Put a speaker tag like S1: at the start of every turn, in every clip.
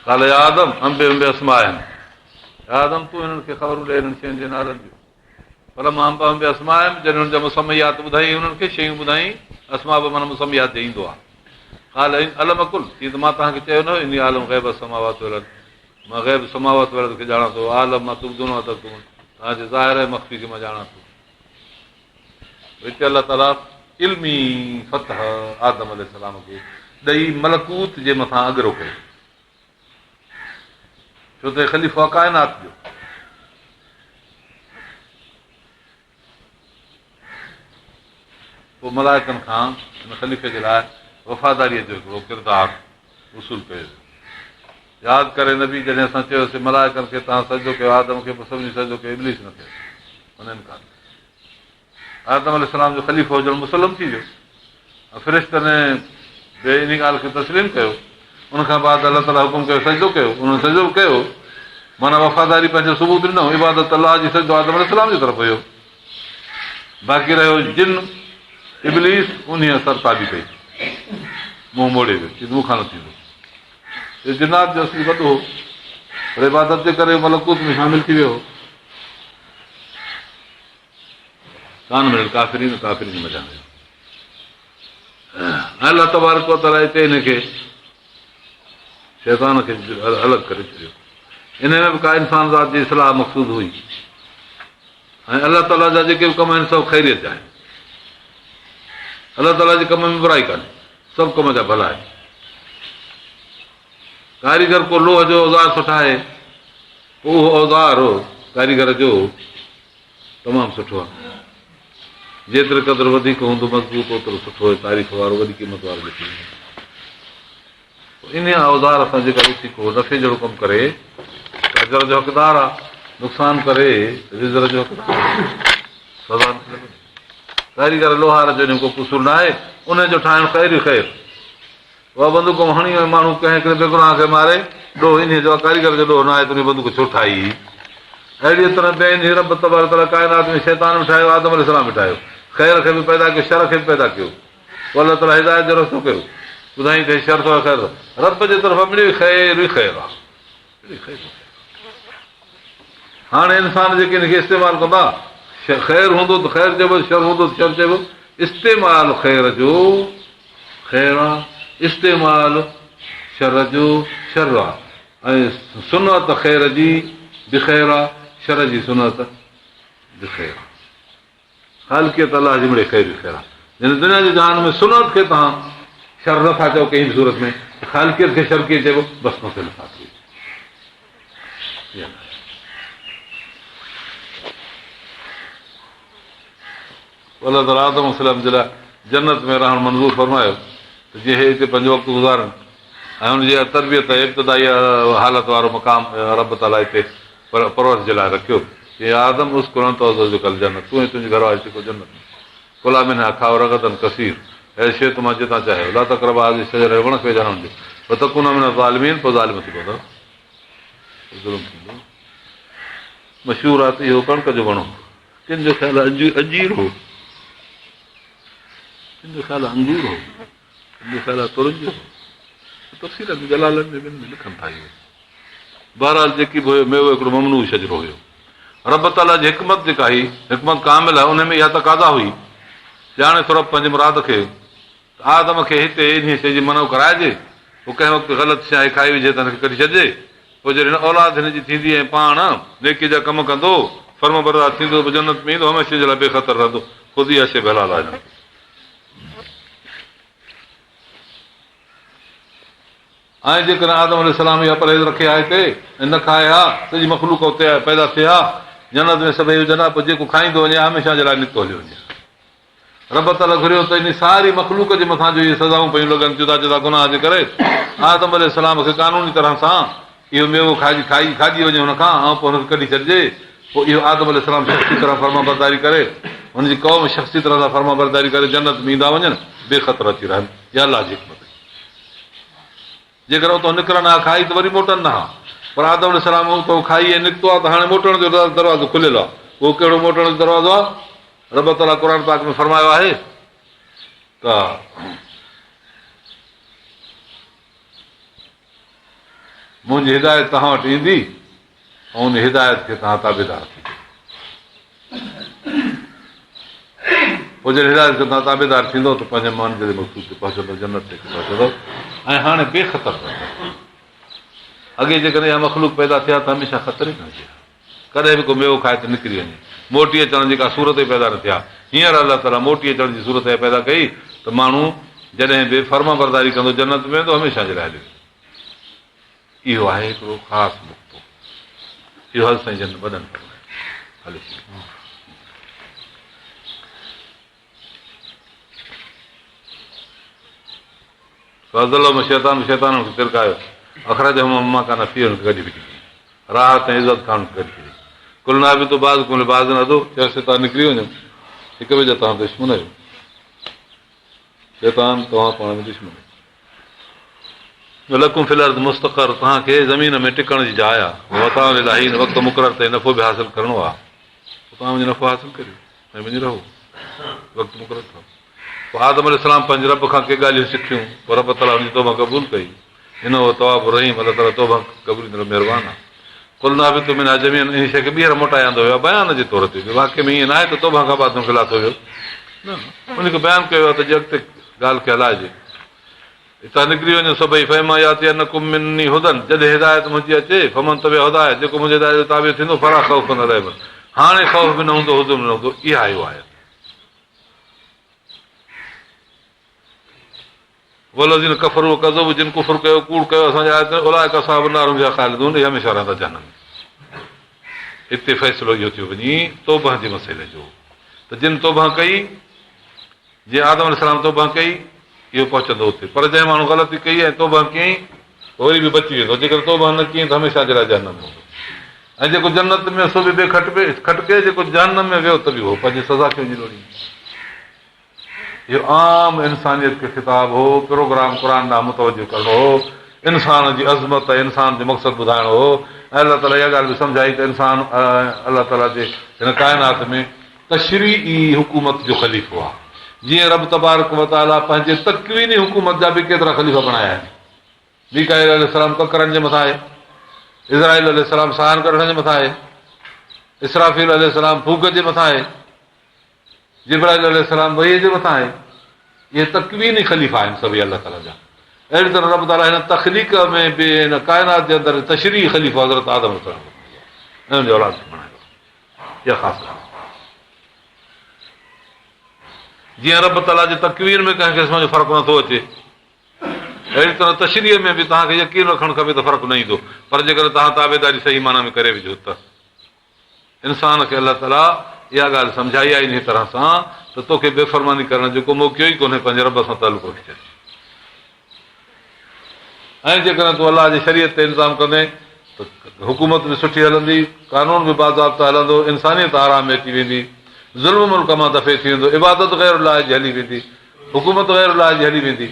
S1: قال يا آدم انبئهم باسمائهم اي آدم تون هنن کي خبرون ڏي هنن شين جي نالن جون. فلما انباهم باسمائهم جڏهن هنن جا مسميات ٻڌايائين هنن کي شيون ٻڌايائين اسماء بمعنيٰ مسميات جي ايندو آهي. قال الم اقل چي ته مان توهان کي چيو نه هو اني اعلم غيب السماوات والارض مان غيب سماوات والارض کي ڄاڻان ٿو اعلم ما تبدون وما تڪتمون توهان جي ظاهر ۽ مخفي کي مان ڄاڻان ٿو. هتي الله تعاليٰ علمي فتح آدم عليه السلام کي ڏئي ملڪوت جي مٿان اڳرو ڪيو ڇو ته خليفو آهي ڪائنات جو. پوء ملائڪن کان هن خليفي جي لاء وفاداريء جو هڪڙو ڪردار وصول ڪيو ويو. ياد ڪر اي نبي جڏهن اسان چيوسين ملائڪن کي توهان سجدو ڪيو آدم کي پوء سڀني سجدو ڪيو ابليس نه ڪيو هن انڪار ڪيو. آدم عليه السلام جو خليفو هجڻ مسلم ٿي ويو ۽ فرشتن به انهي ڳالهه کي تسليم ڪيو. ان کان بعد الله تعاليٰ حڪم ڪيو سجدو ڪيو انهن سجدو به ڪيو معنيٰ وفاداري پنهنجو ثبوت ڏنو عبادت الله جي سجدو آدم عليه السلام جي طرف هيو. باقي رهيو جن، ابليس، انهيء سرتابي ڪئي، منهن موڙي ويو، چي ته مون کان نه ٿيندو. اهو جنات جو اصلي وڏو هو، پر عبادت جي ڪري ملڪوت ۾ شامل ٿي ويو هو. ڪان من الڪافرين، ڪافرين منجهان هيو. ۽ الله تبارڪ وتعاليٰ هتي هن کي شيطان کي الڳ ڪري ڇڏيو. انهيء ۾ به ڪا انسان ذات جي اصلاح مقصود هئي. ۽ الله تعاليٰ جا جيڪي به ڪم آهن سڀ خيريت جا آهن. الله تعاليٰ جي ڪم ۾ برائي ڪانهي، سڀ ڪم جا ڀلا آهن. ڪاريگر ڪو لوهه جو اوزار ٿو ٺاهي، پوء اهو اوزار ڪاريگر جو تمام سٺو آهي. جيتري قدر وڌيڪ هوندو مضبوط اوترو سٺو ۽ تعريف وارو وڏي قيمت وارو به ٿي ويندو. انهيء اوزار سان جيڪر اٿي ڪو نفعي جهڙو ڪم ڪري ته اجر جو حقدار آ، نقصان ڪري ته وزر جو حقدار آ، سزا نٿي لڳندي. ڪاريگر لوهار جو انهيء ۾ ڪو قصور ناهي، انهيء جو ٺاهڻ خير ئي خير. اها بندوق هڻي ۽ ماڻهو ڪنهن هڪڙي بيگناهه کي ماري، ڏوهه انهيء جو آ، ڪاريگر جو ڏوهه ناهي ته انهيء بندوق ڇو ٺاهي. اهڙيء طرح بعينه رب تبارڪ وتعاليٰ ڪائنات ۾ شيطان به ٺاهيو، آدم عليه السلام به ٺاهيو، خير کي به پيدا ڪيو، شر کي به پيدا ڪيو. پوء الله تعاليٰ هدايت جو رستو ڪيو، ٻڌائين ته هي شر اٿو يا خير اٿو. رب جي طرفان مڙيئي خير ئي خير آهي. مڙيئي خير ئي خير آهي. هاڻي انسان جيڪي ان کي استعمال ڪندا، خير هوندو ته خير چئبو، شر هوندو ته شر چئبو. استعمال خير جو خير آهي، استعمال شر جو شر آهي ۽ صنعت خير جي به خير آهي، شر جي صنعت به خير آهي. خالقيت الله جي مڙئي خير ئي خير آهي. يعني دنيا جي جهان ۾ صنعت کي توهان شر نه ٿا چئو ڪنهن به صورت ۾ ته خالقيت کي شر ڪيئن چئبو؟ بس مسئلو صاف ٿي ويو. الله تعاليٰ آدم عليه السلام جي لاء جنت ۾ رهڻ منظور فرمايو ته جيئن هي هتي پنهنجو وقت گذارن ۽ هن جي تربيت ۽ ابتدائي حالت وارو مقام رب تعاليٰ هتي پرورش جي لاء رکيو، چيائين، يا آدم اسڪن انت وزوجڪ الجنة، تون ۽ تنهنجي گهر واري ٽڪو جنت ۾، ڪلا منها کائو رغدا ڪثير، هر شيء مان جتان چاهيو، لا تقربا هذه الشجرة هن وڻ کي ويجها نه وڃجو، فتڪونا من الظالمين پوء ظالم ٿي پوندؤ، ظلم ٿيندو. مشهور آهي ته اهو ڪڻڪ جو وڻ هو، ڪن جو خيال آهي انجير هو، ڪن جو خيال آهي انگور هو، ڪن جو خيال آهي ترنج هو. تفسير ۾ جلالين ۾ ٻين ۾ لکن ٿا اهو. بهرحال جيڪي به هيو ميوو هڪڙو ممنوع شجرو هيو. رب تعاليٰ جي حڪمت جيڪا هئي، حڪمت ڪامله، انهي ۾ اها تقاضا هئي، ڄاڻي ٿو رب پنهنجي مراد کي ته آدم کي هتي انهيء شيء جي منع ڪرائجي، پوء ڪنهن وقت غلط شيء کائي وجهي ته هن کي ڪڍي ڇڏجي، پوء جڏهن اولاد هن جي ٿيندي ۽ پاڻ نيڪي جا ڪم ڪندو، فرمانبردار ٿيندو ته پوء جنت ۾ ايندو، هميشه جي لاء بي خطر رهندو، خود اها شيء به حلال آهي هنن کي. ۽ جيڪڏهن آدم عليه السلام اها پرهيز رکي ها هتي ۽ نه کائي ها، سڄي مخلوق اتي پيدا ٿئي ها، جنت ۾ سڀئي هجن ها، پوء جيڪو کائيندو وڃي ها هميشه جي لاء نڪتو هليو وڃي ها. رب تعاليٰ گهريو ته انهي ساري مخلوق جي مٿان جو اهي سزائون پيون لڳن جدا جدا گناهه جي ڪري، آدم عليه السلام کي قانوني طرح سان اهو ميوو کائجي کائي کاڄي وڃي هن کان ۽ پوء هن کي ڪڍي ڇڏجي، پوء اهو آدم عليه السلام شخصي طرح فرمانبرداري ڪري، هن جي قوم شخصي طرح سان فرمانبرداري ڪري جنت ۾ ايندا وڃن، بي خطر اچي رهن. اها الله جي حڪمت هئي. جيڪر اتان نڪرن ها کائي ته وري موٽن نه ها. پر آدم عليه السلام اتان کائي ۽ نڪتو آهي ته هاڻي موٽڻ جو دروازو کليل آهي. اهو ڪهڙو موٽڻ جو دروازو آهي؟ رب تعاليٰ قرآن پاڪ ۾ فرمايو آهي ته. منهنجي هدايت توهان وٽ ايندي ۽ ان هدايت کي توهان تابعدار ٿيندؤ. پوء جڏهن هدايت کي توهان تابعدار ٿيندؤ ته پنهنجي منزل مقصود تي پهچندؤ، جنت تي پهچندؤ ۽ هاڻي بي خطر رهندؤ. اڳي جيڪڏهن اها مخلوق پيدا ٿئي ها ته هميشه خطري ۾ هجي ها. ڪڏهن به ڪو ميوو کائي ته نڪري وڃي. موٽي اچڻ جي ڪا صورت ئي پيدا نه ٿئي ها. هينئر الله تعاليٰ موٽي اچڻ جي صورت اها پيدا ڪئي ته ماڻهو جڏهن به فرمانبرداري ڪندو جنت ۾ ويندو هميشه جي لاء هليو ويندو. اهو آهي هڪڙو خاص نقطو. اهو حضرت سائين جن وڏن فرمايو. هلي. فازلهما الشيطان شيطان هن کي ترڪايو اخرجهما مما ڪانا فيه هن کي ڪڍي ڦٽي ڪيائين راحت ۽ عزت کان هن کي ڪڍي ڇڏيائين قلنا اهبطوا بعضڪم لبعض عدو چيوسين توهان نڪري وڃو هڪ ٻئي جا توهان دشمن آهيو شيطان توهان پاڻ ۾ دشمن آهيو ولڪم في الارض مستقر توهان کي زمين ۾ ٽڪڻ جي جاء آهي ومتاع الي حين وقت مقرر تائين نفعو به حاصل ڪرڻو آهي توهان وڃي نفعو حاصل ڪريو ۽ وڃي رهو وقت مقرر اٿو. پوء آدم عليه السلام پنهنجي رب کان ڪي ڳالهيون سکيون، پوء رب تعاليٰ هن جي توبه قبول ڪئي. انه هو التواب الرحيم الله تعاليٰ توبه قبوليندڙ مهربان آهي. قلنا اهبطوا منها جميعا انهيء شيء کي ٻيهر موٽائي آندو ويو آهي بيان جي طور تي واقعي ۾ ائين ناهي ته توبه کان بعد هن کي لاٿو ويو نه ان کي بيان ڪيو ويو آهي ته جي اڳتي ڳالهه کي هلائجي. اتان نڪري وڃو سڀئي فاما ياتينڪم مني هدي جڏهن هدايت منهنجي اچي فمن تبع هداي جيڪو منهنجي هدايت جو تابع ٿيندو فلا خوف عليهم هاڻي خوف به نه هوندو حزن به نه هوندو اها آهي آيت والذين ڪفروا وڪذبوا جن ڪفر ڪيو ڪوڙ ڪيو اسان جي آيت اولئڪ اصحاب النار هم فيها خالدون اهي هميشه رهندا جهنم ۾ هتي فيصلو اهو ٿيو وڃي توبه جي مسئلي جو ته جن توبه ڪئي جيئن آدم عليه السلام توبه ڪئي، اهو پهچندو اتي، پر جنهن ماڻهو غلطي ڪئي ۽ توبه ڪيائين ته وري به بچي ويندو، جيڪڏهن توبه نه ڪيائين ته هميشه جي لاء جهنم ۾ هوندو ۽ جيڪو جنت ۾ سو به بي کٽڪي، جيڪو جهنم ۾ ويو ته به اهو پنهنجي سزا کي وڃي لوڙيندو. اهو عام انسانيت کي خطاب هو، پروگرام قرآن ڏانهن متوجه ڪرڻو هو، انسان جي عظمت ۽ انسان جو مقصد ٻڌائڻو هو ۽ الله تعاليٰ اها ڳالهه به سمجهائي ته انسان الله تعاليٰ جي هن ڪائنات ۾ تشريعي حڪومت جو خليفو آهي، جيئن رب تبارڪ و تعاليٰ پنهنجي تڪويني حڪومت جا به ڪيترا خليفا بڻايا آهن. ميڪائيل عليه السلام ڪڪرن جي مٿان آهي، عزرائيل عليه السلام ساهن ڪڍڻ جي مٿان آهي، اسرافيل عليه السلام ڦوڪ جي مٿان آهي، جبرائيل عليه السلام وحي جي مٿان آهي. اهي تڪويني خليفا آهن سڀئي الله تعاليٰ جا. اهڙي طرح رب تعاليٰ هن تخليق ۾ به هن ڪائنات جي اندر تشريعي خليفو حضرت آدم عليه السلام ۽ ان جي اولاد کي بڻايو آهي. اها خاص ڳالهه آهي. جيئن رب تعاليٰ جي تڪوين ۾ ڪنهن قسم جو فرق نٿو اچي، اهڙي طرح تشريع ۾ به توهان کي يقين رکڻ کپي ته فرق نه ايندو، پر جيڪڏهن توهان تابعداري صحيح معنيٰ ۾ ڪري وجهو ته. انسان کي الله تعاليٰ اها ڳالهه سمجهائي آهي انهيء طرح سان ته توکي بي فرماني ڪرڻ جو ڪو موقعو ئي ڪونهي پنهنجي رب سان تعلق رکي ڇڏ. ۽ جيڪڏهن تون الله جي شريعت تي انتظام ڪندين ته حڪومت به سٺي هلندي، قانون به باضابطه هلندو، انسانيت آرام ۾ اچي ويندي، ظلم ملڪ مان دفع ٿي ويندو، عبادت غير الله جي هلي ويندي، حڪومت غير الله جي هلي ويندي،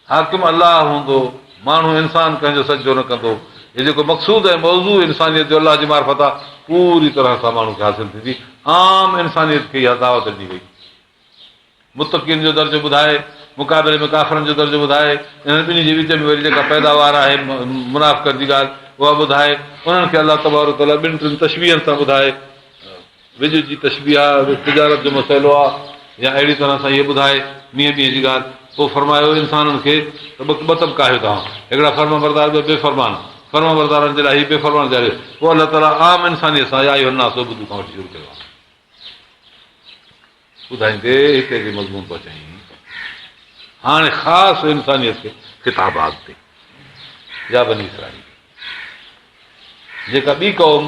S1: حاڪم الله هوندو، ماڻهو انسان ڪنهن جو سجدو نه ڪندو. هي جيڪو مقصود ۽ موضوع انسانيت جو الله جي معرفت آهي، پوري طرح سان ماڻهو کي حاصل ٿيندي. عام انسانيت کي اها دعوت ڏني وئي. متقين جو درجو ٻڌائي، مقابلي ۾ ڪافرن جو درجو ٻڌائي، انهن ٻنهي جي وچ ۾ وري جيڪا پيداوار آهي منافقت جي ڳالهه اها ٻڌائي، انهن کي الله تبارڪ وتعاليٰ ٻن ٽن تشبيهن سان ٻڌائي، وڄ جي تشبيهه آهي، تجارت جو مسئلو آهي يا اهڙي طرح سان هيء ٻڌائي مينهن ٻينهن جي ڳالهه، پوء فرمايو انسانن کي ته ٻه طبقا آهيو توهان، هڪڙا فرمانبردار ٻيا بي فرمان، فرمانبردارن جي لاء هي بي فرمان جاري، پوء الله تعاليٰ عام انسانيت سان يا ايها الناس اعبدوا کان وٺي شروع ڪيو آهي. ٻڌائيندي هتي اچي مضمون پهچائين. هاڻي خاص انسانيت کي خطاب آ اڳتي يا بني اسرائيل جيڪا ٻي قوم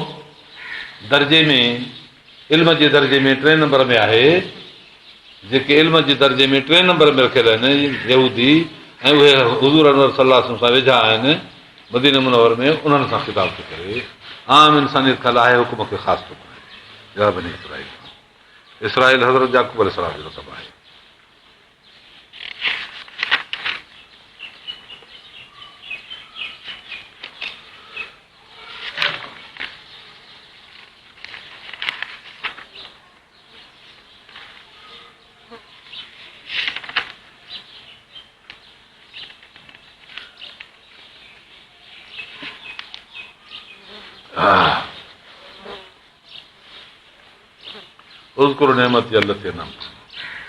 S1: درجي ۾ علم جي درجي ۾ ٽئين نمبر ۾ آهي جيڪي علم جي درجي ۾ ٽئين نمبر ۾ رکيل آهن يهودي ۽ اهي حضور انور صلي الله عليه وسلم سان ويجها آهن مدينه منور ۾ انهن سان خطاب ٿو ڪري عام انسانيت کان لاهي حڪم کي خاص ٿو بڻائي يا بني اسرائيل اسرائيل حضرت يعقوب عليه السلام جو لقب آهي. اذڪروا نعمتي التي انعمت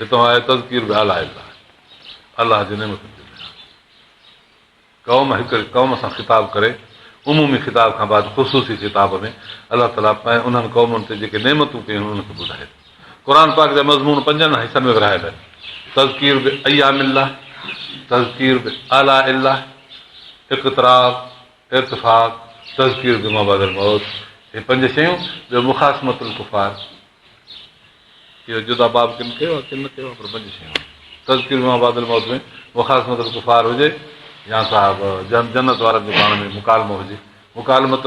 S1: هتان آهي تذڪير بآلاء الله الله جي نعمتن جو بيان. قوم هڪ قوم سان خطاب ڪري عمومي خطاب کان بعد خصوصي خطاب ۾ الله تعاليٰ پنهنجي انهن قومن تي جيڪي نعمتون ڪيون آهن انهن کي ٻڌائي ٿو. قرآن پاڪ جا مضمون پنجن حصن ۾ ورهايل آهن، تذڪير بايام الله، تذڪير بآلاء الله، اقتراب، ارتفاق، تذڪير بما بعد الموت، هي پنج شيون، ٻيو مخاصمة الڪفار، اهو جدا باب ڪن ڪيو آهي ڪن نه ڪيو آهي پر پنج شيون آهن. تذڪير بما بعد الموت ۾ مخاصمة الڪفار هجي يا صاحب جنت وارن جو پاڻ ۾ مڪالمو هجي، مڪالمة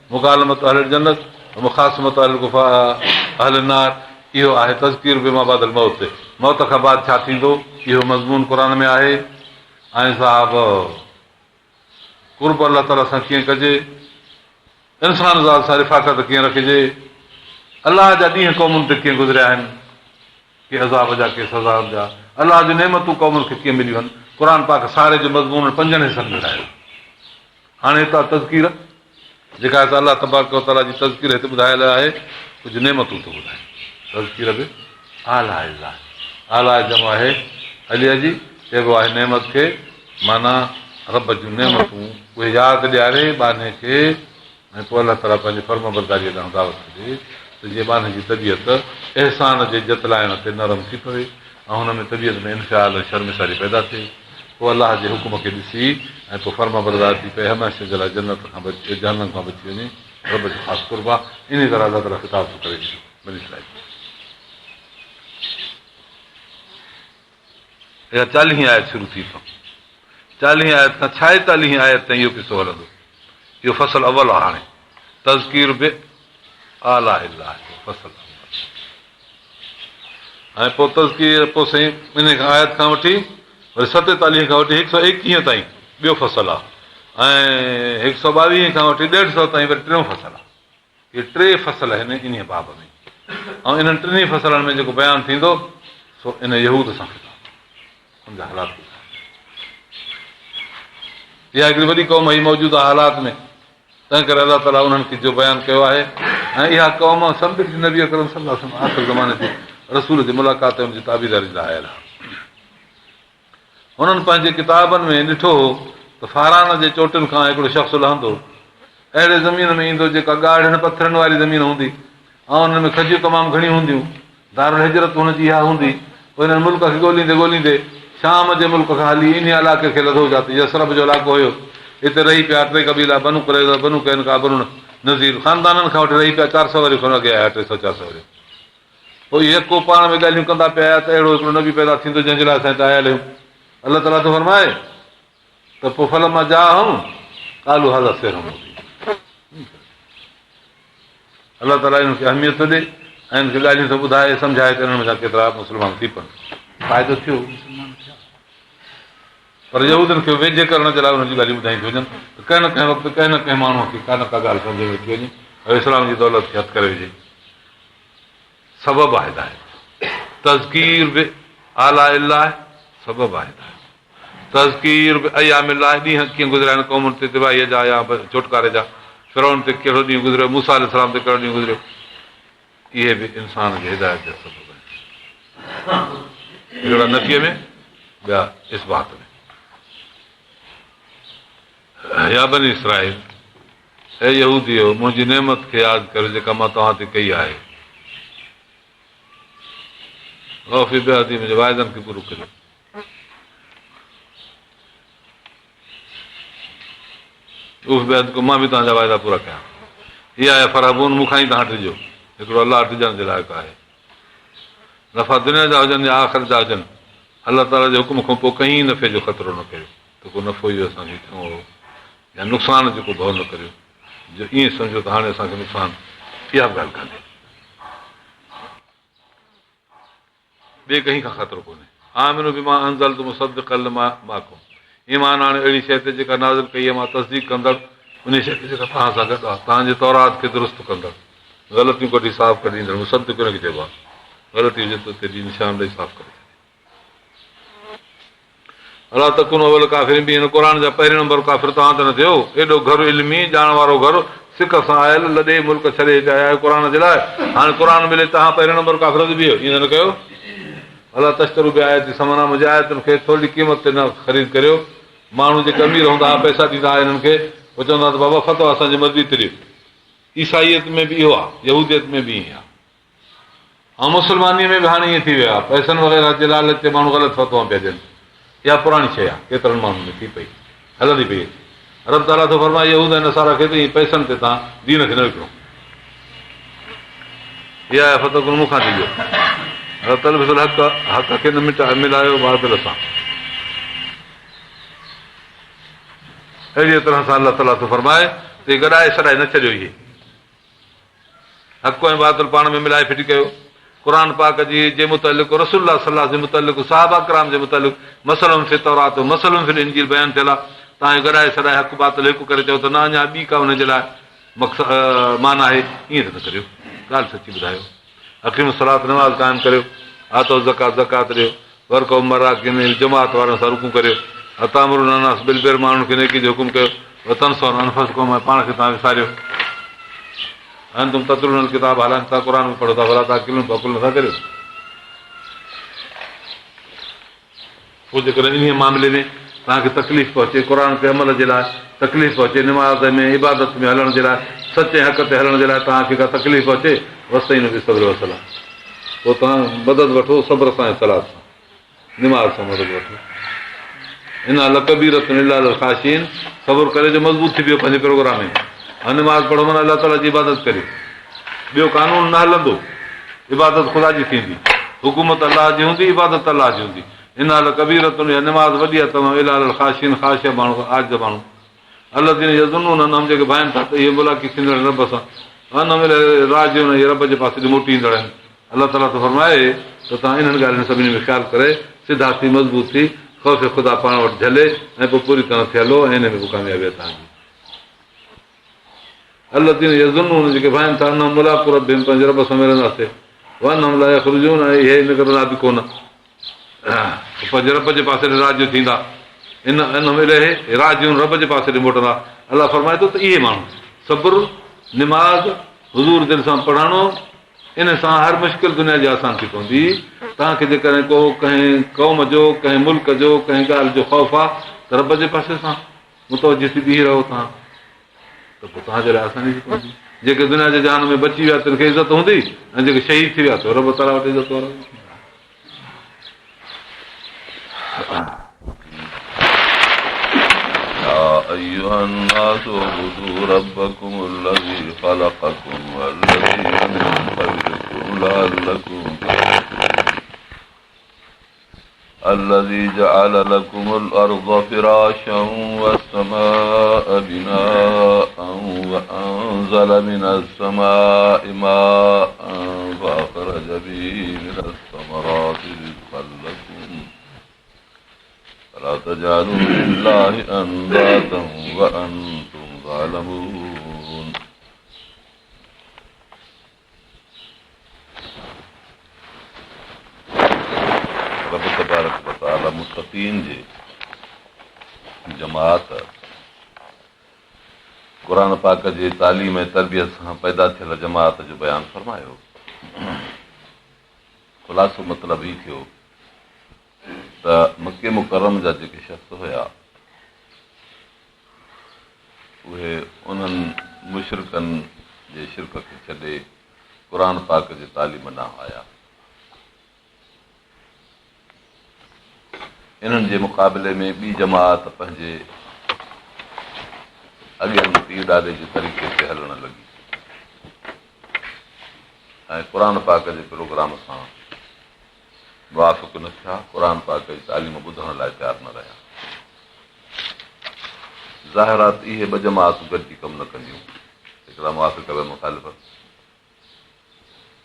S1: مڪالمة اهل الجنت ومخاصمة اهل الڪفار اهل النار اهو آهي تذڪير بما بعد الموت موت کان بعد ڇا ٿيندو اهو مضمون قرآن ۾ آهي ۽ صاحب قرب الله تعاليٰ سان ڪيئن ڪجي، انسان ذات سان رفاقت ڪيئن رکجي، الله جا ڏينهن قومن تي ڪيئن گذريا آهن، ڪي عذاب جا ڪي سزائن جا، الله جون نعمتون قومن کي ڪيئن مليون آهن، قرآن پاڪ ساري جو مضمون پنجن حصن ۾ ورهايو. هاڻي هتان تذڪير جيڪا آهي سا الله تبارڪ وتعاليٰ جي تذڪير هتي ٻڌايل آهي، ڪجهه نعمتون ٿو ٻڌائي. تذڪير بآلاء الله، آلاء جمع آهي اليا جي، چئبو آهي نعمت کي، معنيٰ رب جون نعمتون اهي ياد ڏياري ٻانهي کي ۽ پوء الله تعاليٰ پنهنجي فرمانبرداريء ڏانهن دعوت ٿو ڏئي ته جيئن ٻانهي جي طبيعت احسان جي جتلائڻ تي نرم ٿي پوي ۽ هن ۾ طبيعت ۾ انفعال ۽ شرمساري پيدا ٿئي. پوء الله جي حڪم کي ڏسي ۽ پوء فرمانبردار ٿي پئي هميشه جي لاء جنت کان بچي جهنم کان بچي وڃي رب جو خاص قرب آهي انهي طرح الله تعاليٰ خطاب ٿو ڪري بني اسرائيل کي. اها چاليهين آيت شروع ٿي اتان چاليهين آيت کان ڇائيتاليهين آيت تائين اهو قصو هلندو اهو فصل اول آهي هاڻي تذڪير بآلاء الله فصل اول ۽ پوء تذڪير پوء سائين ان کان آيت کان وٺي وري ستيتاليهه کان وٺي هڪ سؤ ايڪيهه تائين ٻيو فصل آهي ۽ هڪ سؤ ٻاويهه کان وٺي ڏيڍ سؤ تائين وري ٽيون فصل آهي اهي ٽي فصل آهن انهيء باب ۾ ۽ انهن ٽنهي فصلن ۾ جيڪو بيان ٿيندو سو ان يهود سان خطاب ان جا حالات ٻڌايا. اها هڪڙي وڏي قوم هئي موجوده حالات ۾ تنهن ڪري الله تعاليٰ انهن کي جو بيان ڪيو آهي ۽ اها قوم سمجهه نبي اڪرم صلي الله عليه وسلم آخر زماني جي رسول جي ملاقات ۽ ان جي تابعداري لاء آيل آهي. هنن پنهنجي ڪتابن ۾ ڏٺو هو ته فاران جي چوٽين کان هڪڙو شخص لهندو، اهڙي زمين ۾ ايندو جيڪا ڳاڙهن پٿرن واري زمين هوندي ۽ انهن ۾ کجيون تمام گهڻيون هونديون. دارالهجرت هن جي اها هوندي. پوء هنن ملڪ کي ڳوليندي ڳوليندي شام جي ملڪ کان هلي انهيء علاقي کي لڌو جاتي يثرب جو علائقو هيو. اتي رهي پيا ٽي قبيلا بنو قريظه، بنو قينقاع، بنو نضير. خاندانن کان وٺي رهي پيا چار سؤ ورهيه کن اڳي آيا ٽي سؤ چار سؤ ورهيه. پوء اهي يڪو پاڻ ۾ ڳالهيون ڪندا پيا آيا ته اهڙو هڪڙو نبي پيدا ٿيندو جنهن جي لاء اسان هتي آيل آهيون. الله تعاليٰ ٿو فرمائي ته پوء فلما جاءهم قالوا هذا سحر مبين الله تعاليٰ انهن کي اهميت ٿو ڏئي ۽ انهن کي ڳالهيون ٿو ٻڌائي سمجهائي ته انهن منجهان ڪيترا مسلمان ٿي پون. فائدو ٿيو مسلمان ٿيا. پر يهودين کي ويجهي ڪرڻ جي لاء انهن جون ڳالهيون ٻڌايون ٿيون وڃن ته ڪنهن نه ڪنهن وقت ڪنهن نه ڪنهن ماڻهوء کي ڪا نه ڪا ڳالهه سمجهه ۾ اچي وڃي ۽ اسلام جي دولت کي هٿ ڪري وجهي. سبب آهي هدايت. تذڪير بآلاء الله سبب آهي هدايت. تذڪير بايام الله ڏينهن ڪيئن گذريا آهن قومن تي تباهيء جا يا ڇوٽڪاري جا. فرعون تي ڪهڙو ڏينهن گذريو، موسيٰ عليه السلام تي ڪهڙو ڏينهن گذريو. اهي به انسان جي هدايت جا سبب آهن. هڪڙا نفيء ۾ ٻيا اثبات ۾. يا بني اسرائيل! اي يهوديو! منهنجي نعمت کي ياد ڪريو جيڪا مان توهان تي ڪئي آهي. واوفوا بعهدي منهنجي واعدن کي پورو ڪريو. اوف بعهدڪم مان به توهان جا واعدا پورا ڪيان. اياي فارهبون مون کان ئي توهان ڊڄو. هڪڙو الله ڊڄڻ جي لائق آهي. نفع دنيا جا هجن يا آخرت جا هجن، الله تعاليٰ جي حڪم کان پوء ڪنهن نفعي جو خطرو نه ڪريو ته ڪو نفعو اهو اسان کي ٿيڻو هو يا نقصان جو ڪو ڀؤ نه ڪريو جو ائين سمجهو ته هاڻي اسان کي نقصان اها به ڳالهه ڪانهي. ٻئي ڪنهن کان خطرو ڪونهي. آمنوا بما انزلت مصدقا لما معڪم ايمان آڻيو اهڙي شيء تي جيڪا نازل ڪئي آهي مان تصديق ڪندڙ انهيء شيء تي جيڪا توهان سان گڏ آهي توهان جي تورات کي درست ڪندڙ غلطيون ڪڍي صاف ڪري ڏيندڙ مصدق ان کي چئبو آهي غلطي هجي ته اتي به نشان ڏئي صاف ڪري ڇڏي ولا تڪونوا اول ڪافر به هن قرآن جا پهريون نمبر ڪافر توهان ته نه ٿيو ايڏو گهر علمي ڄاڻ وارو گهر سڪ سان آيل، لڏي ملڪ ڇڏي هتي آيا آهيو قرآن جي لاء، هاڻي قرآن ملي توهان پهريون نمبر ڪافر ٿي بيهو، ائين نه ڪيو. ولا تشتروا بآياتي ثمنا منهنجي آيتن کي ٿورڙي قيمت تي نه خريد ڪريو. ماڻهو جيڪي امير هوندا ها پئسا ڏيندا ها انهن کي، پوء چوندا ها ته بابا فتويٰ اسان جي مرضي تي ڏيو. عيسائيت ۾ به اهو آهي، يهوديت ۾ به ائين آهي ۽ مسلمانيء ۾ به هاڻي ائين ٿي ويو آهي. پئسن وغيره جي لالچ تي ماڻهو غلط فتوائون پيا ڏين. اها پراڻي شيء آهي، ڪيترن ماڻهن ۾ ٿي پئي، هلندي پئي اچي. رب تعاليٰ ٿو فرمائي يهود ۽ نصارا کي ته ائين پئسن تي توهان دين کي نه وڪڻو. اياي فاتقون مون کان ڊڄو. ولا تلبسوا الحق حق کي نه مٽا ملايو باطل سان. اهڙيء طرح سان الله تعاليٰ ٿو فرمائي ته گڏائي سڏائي نه ڇڏيو اهي حق ۽ باطل پاڻ ۾ ملائي ڦٽي ڪيو. قرآن پاڪ جي جي متعلق رسول الله صلي الله جي متعلق صحابه ڪرام جي متعلق مثلهم في التوراة ومثلهم في الانجيل بيان ٿيل آهي توهان اهو گڏائي سڏائي حق باطل هڪ ڪري چئو ته نه اڃا ٻي ڪا ان جي لاء مقصد معنيٰ آهي ائين ته نه ڪريو ڳالهه سچي ٻڌايو اقيموا الصلاة نماز قائم ڪريو آتوا الزڪاة زڪوات ڏيو وارڪعوا مع الراڪعين جماعت وارن سان رڪوع ڪريو اتامرون الناس بالبر ماڻهن کي نيڪي جو حڪم ڪيو وتنسون انفسڪم ۽ پاڻ کي توهان وساريو وانتم تتلون الڪتاب حالانڪ توهان قرآن ۾ پڙهو ٿا افلا تعقلون پوء عقل نٿا ڪريو پوء جيڪڏهن انهيء معاملي ۾ توهان کي تڪليف پهچي، قرآن تي عمل جي لاء تڪليف پهچي، نماز ۾ عبادت ۾ هلڻ جي لاء، سچ ۽ حق تي هلڻ جي لاء توهان کي ڪا تڪليف پهچي، واستعينوا بالصبر والصلاة پوء توهان مدد وٺو صبر سان ۽ صلات سان، نماز سان مدد وٺو. انها لڪبيرة الا علي الخاشعين صبر ڪري جو مضبوط ٿي بيهو پنهنجي پروگرام ۾ ۽ نماز پڙهو معنيٰ الله تعاليٰ جي عبادت ڪريو. ٻيو قانون نه هلندو، عبادت خدا جي ٿيندي، حڪومت الله جي هوندي، عبادت الله جي هوندي. انها لڪبيرة اها نماز وڏي آهي تمام الا علي الخاشعين خاشع ماڻهو عاجز ماڻهو الذين يظنون انهم جيڪي ڀائين ٿا ته اهي ملاقي ٿيندڙ آهن رب سان وانهم اليه راجعون اهي رب جي پاسي ڏي موٽي ايندڙ آهن الله تعاليٰ ٿو فرمائي ته توهان انهن ڳالهين سڀني ۾ خيال ڪري سڌا ٿي مضبوط ٿي خوف خدا پاڻ وٽ جهلي ۽ پوء پوري طرح ٿي هلو ۽ انهي ۾ پوء ڪاميابي آهي توهان جي. الذين يظنون جيڪي ڀائين ٿا انهم ملاقو ربهم پنهنجي رب سان ملنداسين وانهم لا يخرجون ۽ اهي نڪرندا به ڪونه پنهنجي رب جي پاسي ڏي راجع ٿيندا ان انهم اليه راجعون رب جي پاسي ڏي موٽندا الله فرمائي ٿو ته اهي ماڻهو صبر نماز حضور دل سان پڙهڻو ان سان هر مشڪل دنيا جي آسان ٿي پوندي توهان کي جيڪڏهن ڪو ڪنهن قوم جو ڪنهن ملڪ جو ڪنهن ڳالهه جو خوف آهي ته رب جي پاسي سان متوجه ٿي بيهي رهو توهان ته پوء توهان جي لاء آساني ٿي پوندي. جيڪي دنيا جي جهان ۾ بچي ويا تن کي عزت هوندي ۽ جيڪي شهيد ٿي ويا ته رب تعاليٰ وٽ عزت وارا ٿيندا.
S2: يا ايها الناس اعبدوا ربڪم الذي خلقڪم والذين من قبلڪم لعلڪم تتقون. الذي جعل لڪم الارض فراشا والسماء بناء وانزل من السماء ماء فاخرج به من الثمرات رزقا لڪم فلا تجعلوا لله اندادا وانتم تعلمون. رب تبارڪ وتعاليٰ متقين جي جماعت قرآن پاڪ جي تعليم ۽ تربيت سان پيدا ٿيل جماعت جو بيان فرمايو. خلاصو مطلب هي ٿيو ته مڪي مڪرم جا جيڪي شخص هيا اهي انهن مشرڪن جي شرڪ کي ڇڏي قرآن پاڪ جي تعليم ڏانهن آيا. انهن جي مقابلي ۾ ٻي جماعت پنهنجي اڳين پيء ڏاڏي جي طريقي تي هلڻ لڳي ۽ قرآن پاڪ جي پروگرام سان موافق نه ٿيا، قرآن پاڪ جي تعليم ٻڌڻ لاء تيار نه رهيا. ظاهر آ ته اهي ٻه جماعتون گڏجي ڪم نه ڪنديون، هڪڙا موافق ٻيا مخالف،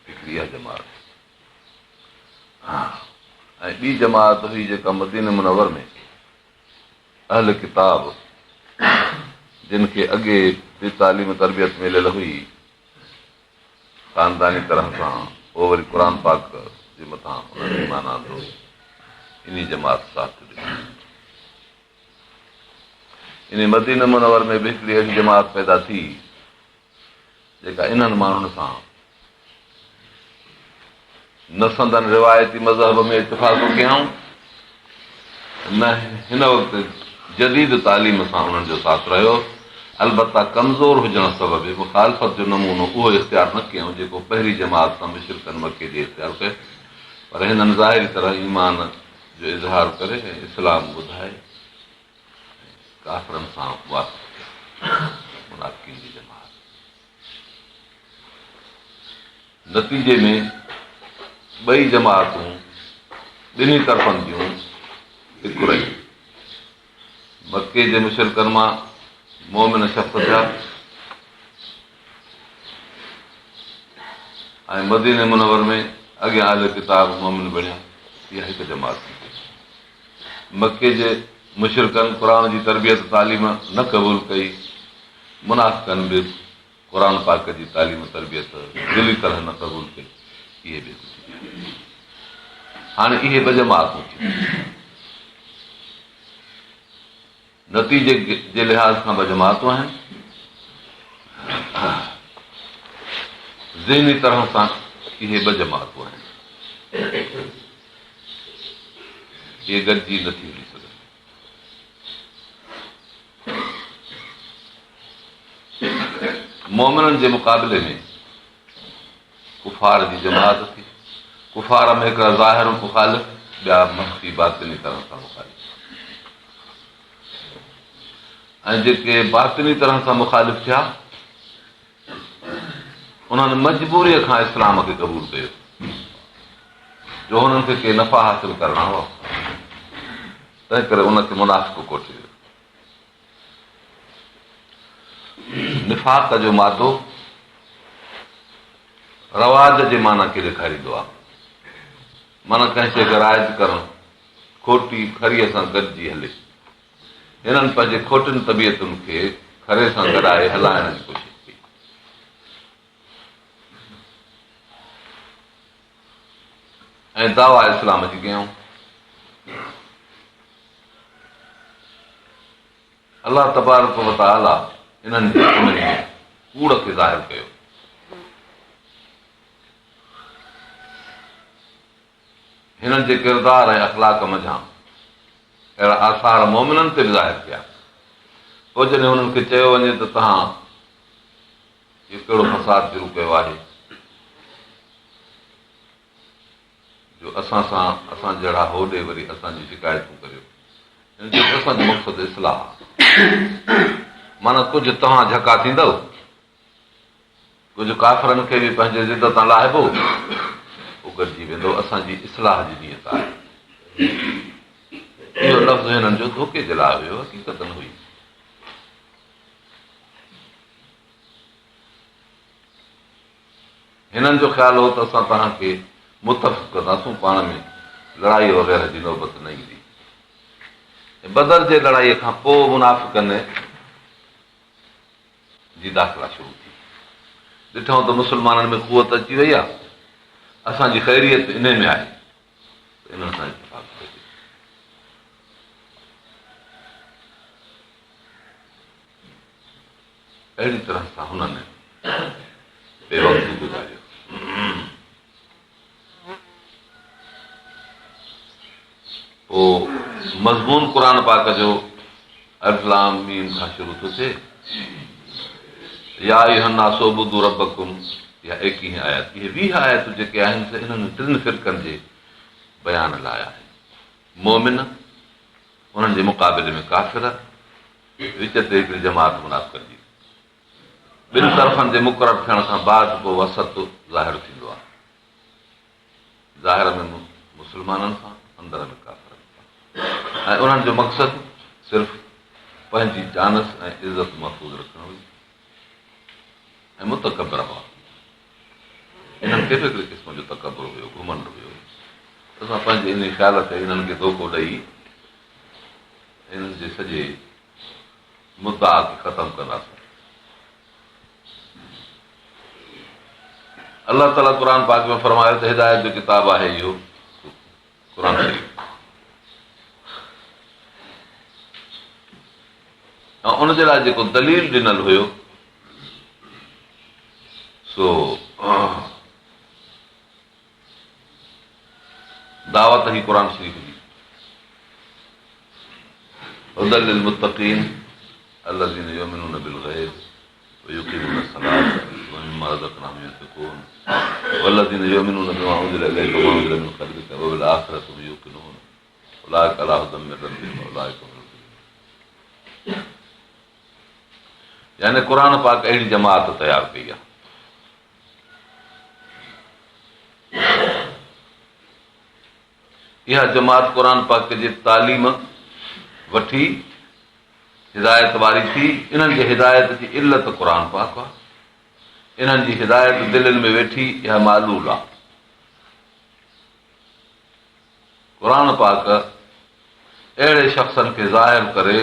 S2: هڪڙي اها جماعت ۽ ٻي جماعت هئي جيڪا مديني منور ۾ اهل ڪتاب جن کي اڳي به تعليم تربيت مليل هئي خانداني طرح سان پوء وري قرآن پاڪ جي مٿان انهن ايمان آندو، انهي جماعت ساٿ ڏنو. انهي مدينه منور ۾ به هڪڙي اهڙي جماعت پيدا ٿي. جيڪا انهن ماڻهن سان نه سندن روايتي مذهب ۾ اتفاق ڪيائون نه هن وقت جديد تعليم سان انهن جو ساٿ رهيو. البته ڪمزور هجڻ سبب مخالفت جو نمونو اهو اختيار نه ڪيائون جيڪو پهرين جماعت سان مشرڪن مڪي جي اختيار ڪيو پر هنن ظاهري طرح ايمان جو اظهار ڪري ۽ اسلام ٻڌائي ۽ ڪافرن سان موافق ٿيا. منافقين جي جماعت نتيجي ۾ ٻئي جماعتون ٻنهي طرفن جون هڪ رهيون. مڪي جي مشرڪن مان مؤمن شخص ٿيا ۽ مديني منور ۾ اڳيان اهل ڪتاب مؤمن بڻيا. اها هڪ جماعت ٿي پئي. مڪي جي مشرڪن قرآن جي تربيت تعليم نه قبول ڪئي. منافقن به قرآن پاڪ جي تعليم تربيت دلي طرح نه قبول ڪئي. اهي به هڪ ٿي پيا. هاڻي اهي ٻه جماعتون ٿيون. نتيجي جي لحاظ کان ٻه جماعتون آهن. ذهني طرح سان اهي ٻه جماعتون آهن. اهي گڏجي نه ٿي هلي سگهن. مؤمنن جي مقابلي ۾ ڪفار جي جماعت ٿي. ڪفار ۾ هڪڙا ظاهر مخالف، ٻيا مخفي باطني طرح سان مخالف ۽ جيڪي باطني طرح سان مخالف ٿيا انهن مجبوريء کان اسلام کي قبول ڪيو جو هنن کي ڪي نفع حاصل ڪرڻا هئا تنهن ڪري ان کي منافق ڪوٺيو ويو. نفاق جو مادو رواج جي معنيٰ کي ڏيکاريندو آهي. معنيٰ ڪنهن شيء کي رائج ڪرڻ، کوٽي کري سان گڏجي هلي. هنن پنهنجي کوٽين طبيعتن کي کري سان گڏائي هلائڻ جي ڪوشش ڪئي. ۽ دعويٰ اسلام جي ڪيائون. الله تبارڪ و تعاليٰ انهن جي انهي ڪوڙ کي ظاهر ڪيو. هنن جي ڪردار ۽ اخلاق منجهان اهڙا آثار مؤمنن تي به ظاهر ٿيا. پوء جڏهن هنن کي چيو وڃي ته توهان اهو ڪهڙو فساد شروع ڪيو آهي جو اسان سان اسان جهڙا هوڏي وري اسان جون شڪايتون ڪريو. هن چيو ته اسان جو مقصد اصلاح آهي. معنيٰ ڪجهه توهان جهڪا ٿيندؤ، ڪجهه ڪافرن کي به پنهنجي ضد تان لاهبو، پوء گڏجي ويندو. اسان جي اصلاح جي نيت آهي. اهو لفظ هنن جو ڌوڪي جي لاء هيو، حقيقت نه هئي. هنن جو خيال هو ته اسان توهان کي متفق ڪنداسون، پاڻ ۾ لڙائي وغيره جي نوبت نه ايندي. بدر جي لڙائيء کان پوء منافقن جي داخلا شروع ٿي. ڏٺائون ته مسلمانن ۾ قوت اچي وئي آهي، اسان جي خيريت انهي ۾ آهي ته انهن سان اتفاق ڪجي. اهڙي طرح سان هنن بي وقت گذاريو. پوء مضمون قرآن پاڪ جو الف لام ميم کان شروع ٿو ٿئي. يا ايها الناس اعبدوا ربڪم اها ايڪيهين آيت. اهي 20 آيتون جيڪي آهن سي انهن ٽن فرقن جي بيان لاء آهن. مؤمن، انهن جي مقابلي ۾ ڪافر، وچ تي هڪڙي جماعت منافقن جي. ٻن طرفن جي مقرر ٿيڻ کان بعد پوء وسط ظاهر ٿيندو آهي. ظاهر ۾ مسلمانن سان، اندر ۾ ڪافرن سان ۽ انهن جو مقصد صرف پنهنجي چانس ۽ عزت محفوظ رکڻ هئي ۽ متڪبر هئا. انهن کي به هڪڙي قسم جو تڪبر هيو، گهمنڊ هيو. اسان پنهنجي انهي خيال تي انهن کي ڌوڪو ڏئي انهن جي سڄي مدعا کي ختم ڪنداسون. الله تعاليٰ قرآن پاڪ ۾ فرمايو ته هدايت جو ڪتاب آهي اهو قرآن شريف ۽ ان جي لاء جيڪو دليل ڏنل هيو سو دعوت هي قرآن شريف جي هدي للمتقين الذين يؤمنون بالغيب ويقيمون الصلاة ومما رزقناهم ينفقون والذين يؤمنون بما انزل اليك وما انزل من قبلك وبالآخرة هم يوقنون اولئڪ علي هدي من ربهم واولئڪ هم المفلحون يعني قرآن پاڪ اهڙي جماعت تيار ڪئي آهي. اها جماعت قرآن پاڪ جي تعليم وٺي هدايت واري ٿي. انهن جي هدايت جي علت قرآن پاڪ آهي. انهن جي هدايت دلين ۾ ويٺي اها معلول آهي. قرآن پاڪ اهڙي شخصن کي ظاهر ڪري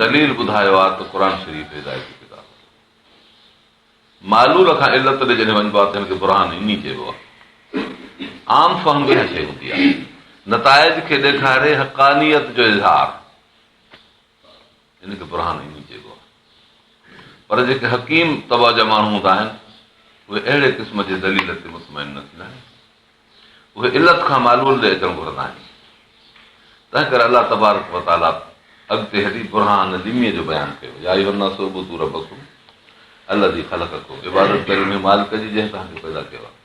S2: دليل ٻڌايو آهي ته قرآن شريف هدايتي ڪتاب آهي. معلول کان علت ڏي جڏهن وڃبو آهي ته هن کي برهان عني چئبو آهي. عام فهم اها شيء هوندي آهي. نتائج کي ڏيکاري حقانيت جو اظهار ان کي برهان عني چئبو آهي. پر جيڪي حڪيم طبع جا ماڻهو هوندا آهن اهي اهڙي قسم جي دليل تي مطمئن نه ٿيندا آهن. اهي علت کان معلول ڏي اچڻ گهرندا آهن. تنهنڪري الله تبارڪ و تعاليٰ اڳتي هلي برهان لميء جو بيان ڪيو، يا ايها الناس اعبدوا ربڪم الذي خلقڪم عبادت ڪريو انهيء مالڪ جي جنهن توهان کي پيدا ڪيو آهي.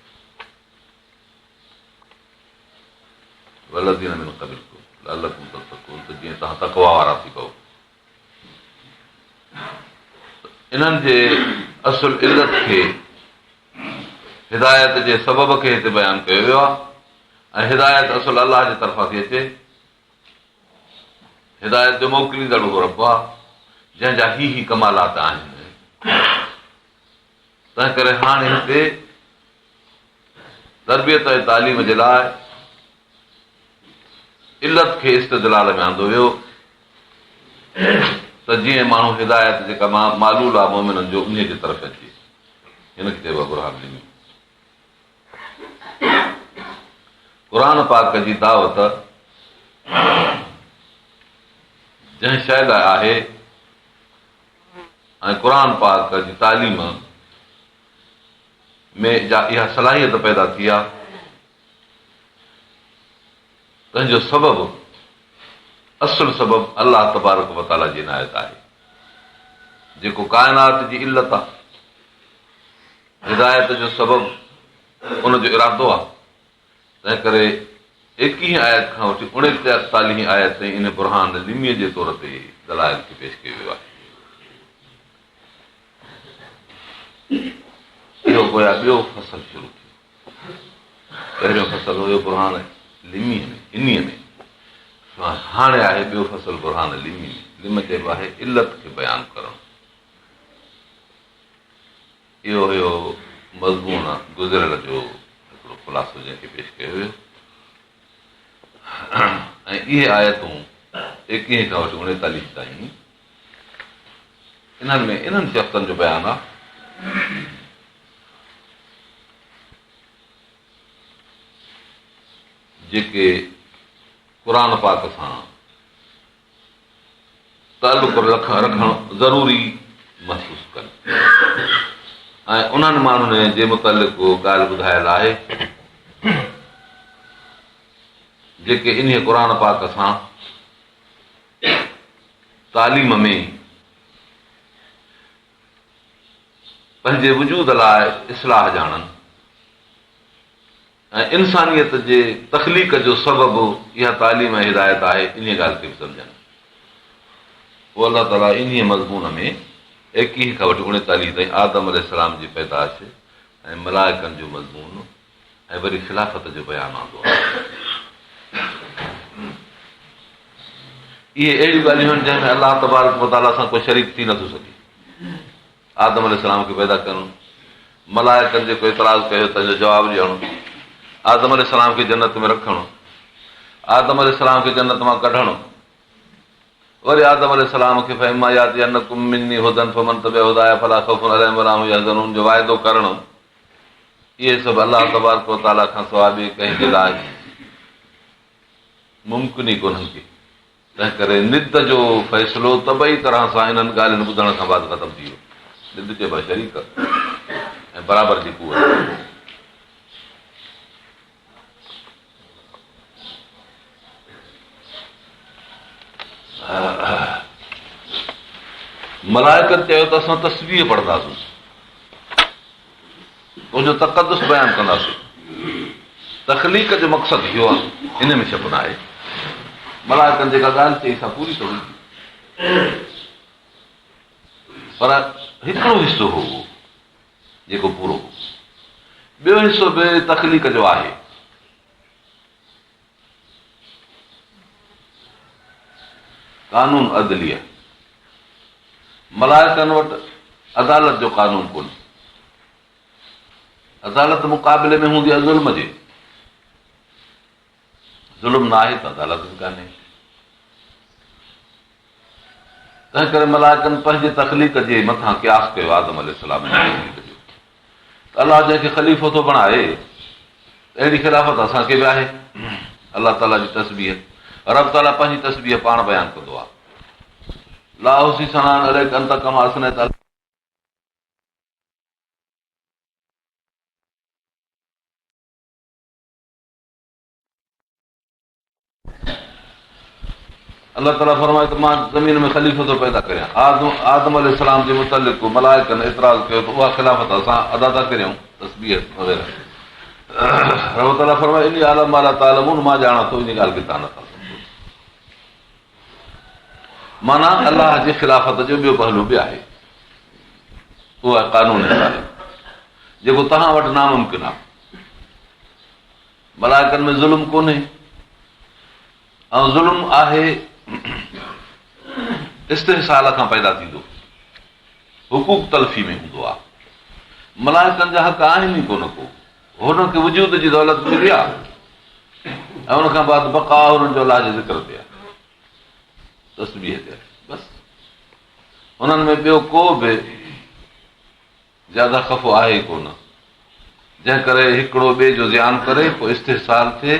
S2: والذين من قبلڪم لعلڪم تتقون ته جيئن توهان تقويٰ وارا ٿي پئو. انهن جي اصل علت کي هدايت جي سبب کي هتي بيان ڪيو ويو آهي ۽ هدايت اصل الله جي طرفان ٿي اچي. هدايت جو موڪليندڙ اهو رب آهي جنهن جا هي هي ڪمالات آهن. تنهن ڪري هاڻي هتي تربيت ۽ تعليم جي لاء علت کي استدلال ۾ آندو ويو ته جيئن ماڻهو هدايت جيڪا معلول آهي مومنن جو انهي جي طرف اچي. هن کي چئبو آهي برهان لمي. قرآن پاڪ جي دعوت جنهن شيء لاء آهي ۽ قرآن پاڪ جي تعليم ۾ جا اها صلاحيت پيدا ٿي آهي تنهن جو سبب اصل سبب الله تبارڪ وتعاليٰ جي عنايت آهي جيڪو ڪائنات جي علت آهي هدايت جو سبب ان جو ارادو آهي تنهن ڪري ايڪيهين آيت کان وٺي اڻيتاليهين آيت تائين ان برهان لميء جي طور تي دلائل کي پيش ڪيو ويو آهي. اهو گويا ٻيو فصل شروع ٿيو. پهريون فصل هيو برهان لميء ۾ عني ۾، هاڻي آهي ٻيو فصل برهان لمي ۾. لم چئبو آهي علت کي بيان ڪرڻ. اهو هيو مضمون گذريل جو هڪڙو خلاصو جنهن کي پيش ڪيو ويو ۽ اهي آيتون ايڪيهين کان وٺي اڻيتاليهه تائين انهن ۾ انهن شخصن جو بيان آهي جيڪي قرآن پاڪ سان تعلق رکڻ ضروري محسوس ڪن ۽ انهن ماڻهن جي متعلق ڳالهه ٻڌايل آهي جيڪي انهيء قرآن پاڪ سان تعليم ۾ پنهنجي وجود لاء اصلاح ڄاڻن ۽ انسانيت جي تخليق جو سبب اها تعليم ۽ هدايت آهي، انهيء ڳالهه کي به سمجهن. پوء الله تعاليٰ انهيء مضمون ۾ ايڪيهه کان وٺي اڻيتاليهه تائين آدم عليه السلام جي پيدائش ۽ ملائڪن جو مضمون ۽ وري خلافت جو بيان آندو آهي. اهي اهڙيون ڳالهيون آهن جنهن ۾ الله تبارڪ وتعاليٰ سان ڪو شريڪ ٿي نٿو سگهي. آدم عليه السلام کي پيدا ڪرڻ، ملائڪن جيڪو اعتراض ڪيو تنهن جو جواب ڏيڻ، آدم عليه السلام کي جنت ۾ رکڻ، آدم عليه السلام کي جنت مان ڪڍڻ، وري آدم عليه السلام کي فاما ياتينڪم مني هدي فمن تبع هداي فلا خوف عليهم ولا هم يحزنون جو وعدو ڪرڻ، اهي سڀ الله تبارڪ وتعاليٰ کان سواء ٻئي ڪنهن جي لاء ممڪن ئي ڪونهن ڪي. تنهنڪري ند جو فيصلو طبعي طرح سان انهن ڳالهين ٻڌڻ کان بعد ختم ٿي ويو. ند چئبو آهي شريڪ ۽ برابر جي قوت. ملائڪن چيو ته اسان تسبيح پڙهنداسون، تنهنجو تقدس بيان ڪنداسين. تخليق جو مقصد اهو آهي، ان ۾ شڪ نه آهي. ملائڪن جيڪا ڳالهه چئي سا پوري ته هئي، پر هڪڙو حصو هو اهو جيڪو پورو هو، ٻيو حصو به تخليق جو آهي. قانون عدليه، ملائڪن وٽ عدالت جو قانون ڪونهي. عدالت مقابلي ۾ هوندي آهي ظلم جي. ظلم نه آهي ته عدالت به ڪانهي. تنهن ڪري ملائڪن پنهنجي تخليق جي مٿان قياس ڪيو آدم عليه السلام جي تخليق جو ته الله جنهن کي خليفو ٿو بڻائي اهڙي خلافت اسان کي به آهي. الله تعاليٰ جي تسبيح رب تعاليٰ پنهنجي تسبيح پاڻ بيان ڪندو آهي. لا احصي ثناء عليڪ انت ڪما اثنيت علي الله تعاليٰ فرمايو ته مان زمين ۾ خليفو ٿو پيدا ڪريان. آدم عليه السلام جي متعلق ملائڪن اعتراض ڪيو ته اها خلافت اسان ادا ٿا ڪريون تسبيح وغيره. رب تعاليٰ فرمايو اني اعلم ما لا تعلمون مان ڄاڻان ٿو ان ڳالهه کي توهان نٿا سمجهو. معنيٰ الله جي خلافت جو ٻيو پهلو به آهي اهو آهي قانون جيڪو توهان وٽ ناممڪن آهي. ملائڪن ۾ ظلم ڪونهي ۽ ظلم آهي استحصال کان پيدا ٿيندو حقوق تلفي ۾ هوندو آهي ملائڪن جا حق آهن ئي ڪونه ڪو هنن کي وجود جي دولت ملي آهي ۽ ان کان بعد بقا هنن جو الله جي ذڪر تي آهي تسبيح تي آهي بس هنن ۾ ٻيو ڪو به زياده خفو آهي ئي ڪونه، جنهن ڪري هڪڙو ٻئي جو زيان ڪري، پوء استحصال ٿئي،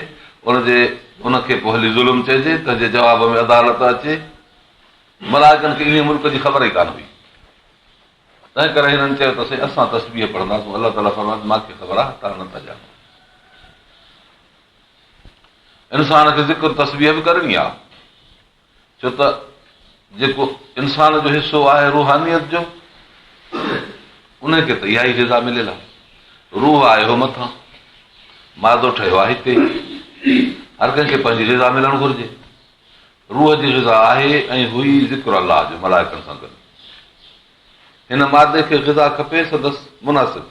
S2: ان جي ان کي پوء هلي ظلم چئجي، تنهن جي جواب ۾ عدالت اچي. ملائڪن کي انهيء ملڪ جي خبر ئي ڪانه هئي، تنهن ڪري هنن چيو ته سائين اسان تسبيح پڙهنداسون، الله تعاليٰ فرمايو ته مان کي خبر آهي، توهان نٿا ڄاڻو. انسان کي ذڪر تسبيح به ڪرڻي آهي. ڇو ته جيڪو انسان جو حصو آهي روحانيت جو ان کي ته اها ئي غذا مليل آهي. روح آيو هو مٿان، مادو ٺهيو آهي هتي، هر ڪنهن کي پنهنجي غذا ملڻ گهرجي. روح جي غذا آهي ۽ هئي ذڪر الله جو ملائڪن سان گڏ. هن مادي کي غذا کپي سندس مناسب.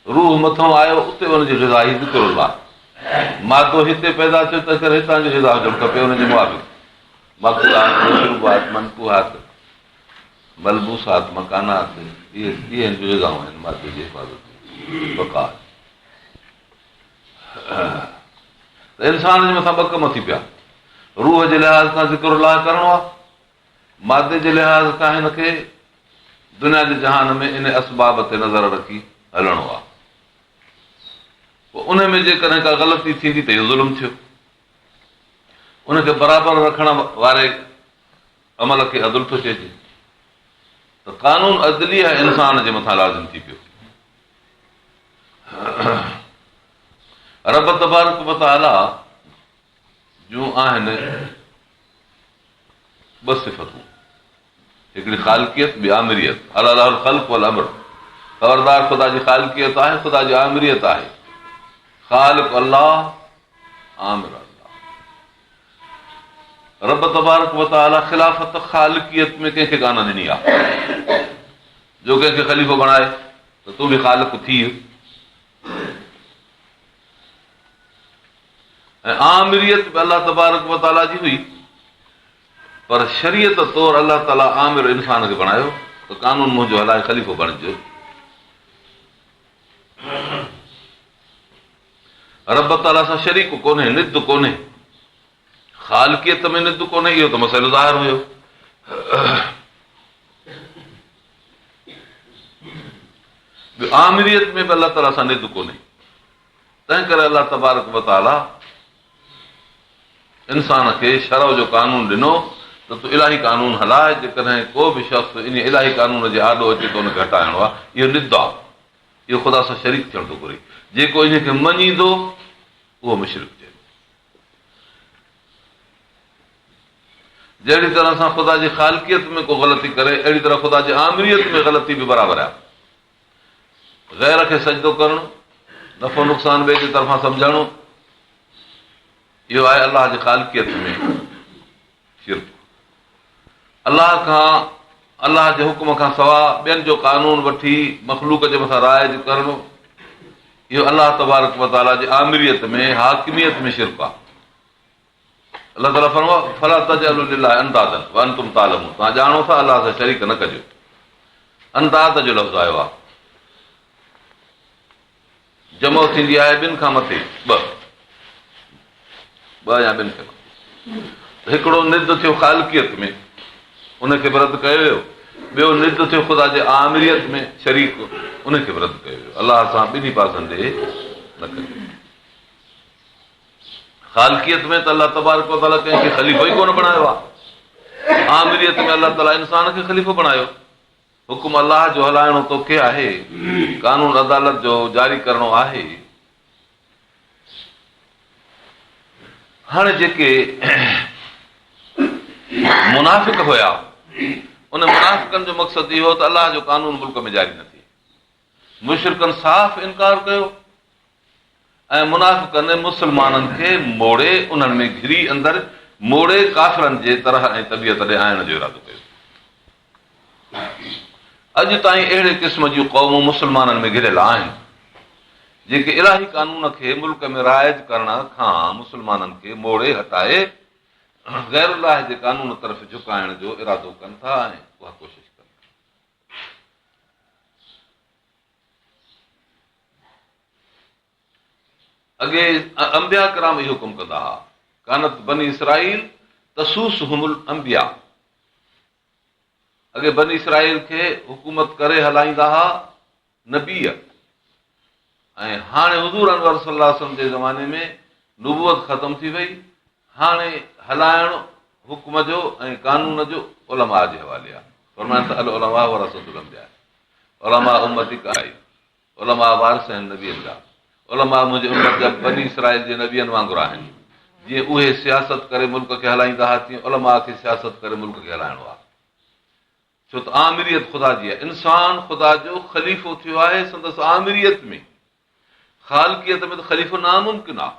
S2: روح مٿان آيو اتي ان جي غذا هئي ذڪر الله. مادو هتي پيدا ٿيو تنهن ڪري هتان جي غذا هجڻ کپي ان جي موافق ماڪولات، مشروبات، منڪوحات، ملبوسات، مڪانات اهي اهي هن جون غذائون آهن مادي جي حفاظت جي بقا ته انسان جي مٿان ٻه ڪم ٿي پيا روح جي لحاظ کان ذڪر الله ڪرڻو آهي مادي جي لحاظ کان هن کي دنيا جي جهان ۾ ان اسباب تي نظر رکي هلڻو آهي. پوء ان ۾ جيڪڏهن ڪا غلطي ٿيندي ته اهو ظلم ٿيو. ان کي برابر رکڻ واري عمل کي عدل ٿو چئجي ته قانون عدليه انسان جي مٿان لازم ٿي پيو. رب تبارڪ وتعاليٰ جون آهن ٻه صفتون، هڪڙي خالقيت ٻي آمريت، الا له الخلق والامر، خبردار خدا جي خالقيت آهي خدا جي آمريت آهي، خالق الله آمر الله. رب تبارڪ وتعاليٰ خلافت خالقيت ۾ ڪنهن کي ڪانه ڏني آهي جو ڪنهن کي خليفو بڻائي ته تون به خالق ٿيء. ۽ آمريت به الله تبارڪ و تعاليٰ جي هئي پر شريعت طور الله تعاليٰ آمر انسان کي بڻايو ته قانون منهنجو هلائي خليفو بڻجو. رب تعاليٰ سان شريڪ ڪونهي، ند ڪونهي، خالقيت ۾ ند ڪونهي، اهو ته مسئلو ظاهر هيو. آمريت ۾ به الله تعاليٰ سان ند ڪونهي. تنهن ڪري الله تبارڪ و تعاليٰ انسان کي شرع جو قانون ڏنو ته ته تون الاهي قانون هلاء، جيڪڏهن ڪو به شخص انهيء الاهي قانون جي آڏو اچي ته ان کي هٽائڻو آهي، اهو ند آهي، اهو خدا سان شريڪ ٿيڻ ٿو گهري، جيڪو انهيء کي مڃيندو اهو مشرڪ چئبو. جهڙي طرح سان خدا جي خالقيت ۾ ڪو غلطي ڪري، اهڙي طرح خدا جي آمريت ۾ غلطي به برابر آهي. غير کي سجدو ڪرڻ، نفعو نقصان ٻئي جي طرفان سمجهڻ، اهو آهي الله جي خالقيت ۾ شرڪ. الله کان الله جي حڪم کان سوا ٻين جو قانون وٺي مخلوق جي مٿان رائج ڪرڻ، اهو الله تبارڪ وتعاليٰ جي آمريت ۾ حاڪميت ۾ شرڪ آهي. الله تعاليٰ فرمايو فلا تجعلوا لله اندادا وانتم تعلمون توهان ڄاڻو ٿا الله سان شريڪ نه ڪجو. انداد جو لفظ آيو آهي جمع ٿيندي آهي ٻن کان مٿي ٻه ٻه يا ٻن کان مٿي هڪڙو ند ٿيو خالقيت ۾ ان کي به رد ڪيو ويو ٻيو ند ٿيو خدا جي آمريت ۾ شريڪ ان کي به رد ڪيو ويو الله سان ٻنهي پاسن ڏي نه ڪجو. خالقيت ۾ ته الله تبارڪ وتعاليٰ ڪنهن کي خليفو ئي ڪونه بڻايو آهي. آمريت ۾ الله تعاليٰ انسان کي خليفو بڻايو. حڪم الله جو هلائڻو توکي آهي، قانون عدالت جو جاري ڪرڻو آهي. هاڻي جيڪي منافق هيا، ان منافقن جو مقصد اهو هو ته الله جو قانون ملڪ ۾ جاري نه ٿئي. مشرڪن صاف انڪار ڪيو. ۽ منافقن مسلمانن کي موڙي انهن ۾ گهري اندر موڙي ڪافرن جي طرح ۽ طبيعت ڏي آڻڻ جو ارادو ڪيو. اڄ تائين اهڙي قسم جون قومون مسلمانن ۾ گهريل آهن، جيڪي الاهي قانون کي ملڪ ۾ رائج ڪرڻ کان مسلمانن کي موڙي هٽائي غير الله جي قانون طرف جهڪائڻ جو ارادو ڪن ٿا ۽ اها ڪوشش ڪن ٿا. اڳي انبياء ڪرام اهو ڪم ڪندا هئا. ڪانت بني اسرائيل تسوسهم الانبياء اڳي بني اسرائيل کي حڪومت ڪري هلائيندا هئا نبي ۽ هاڻي حضور انور صلي الله عليه وسلم جي زماني ۾ نبوت ختم ٿي وئي هاڻي هلائڻ حڪم جو ۽ قانون جو علماء جي حوالي آهي. فرمائن ٿا العلماء ورثة الانبياء علماء امتي ڪا علماء وارث آهن نبين جا. علماء منهنجي امت جا بني اسرائيل جي نبين وانگر آهن. جيئن اهي سياست ڪري ملڪ کي هلائيندا ها تيئن علماء کي سياست ڪري ملڪ کي هلائڻو آهي. ڇو ته آمريت خدا جي آهي. انسان خدا جو خليفو ٿيو آهي سندس آمريت ۾. خالقيت ۾ ته خليفو ناممڪن آهي.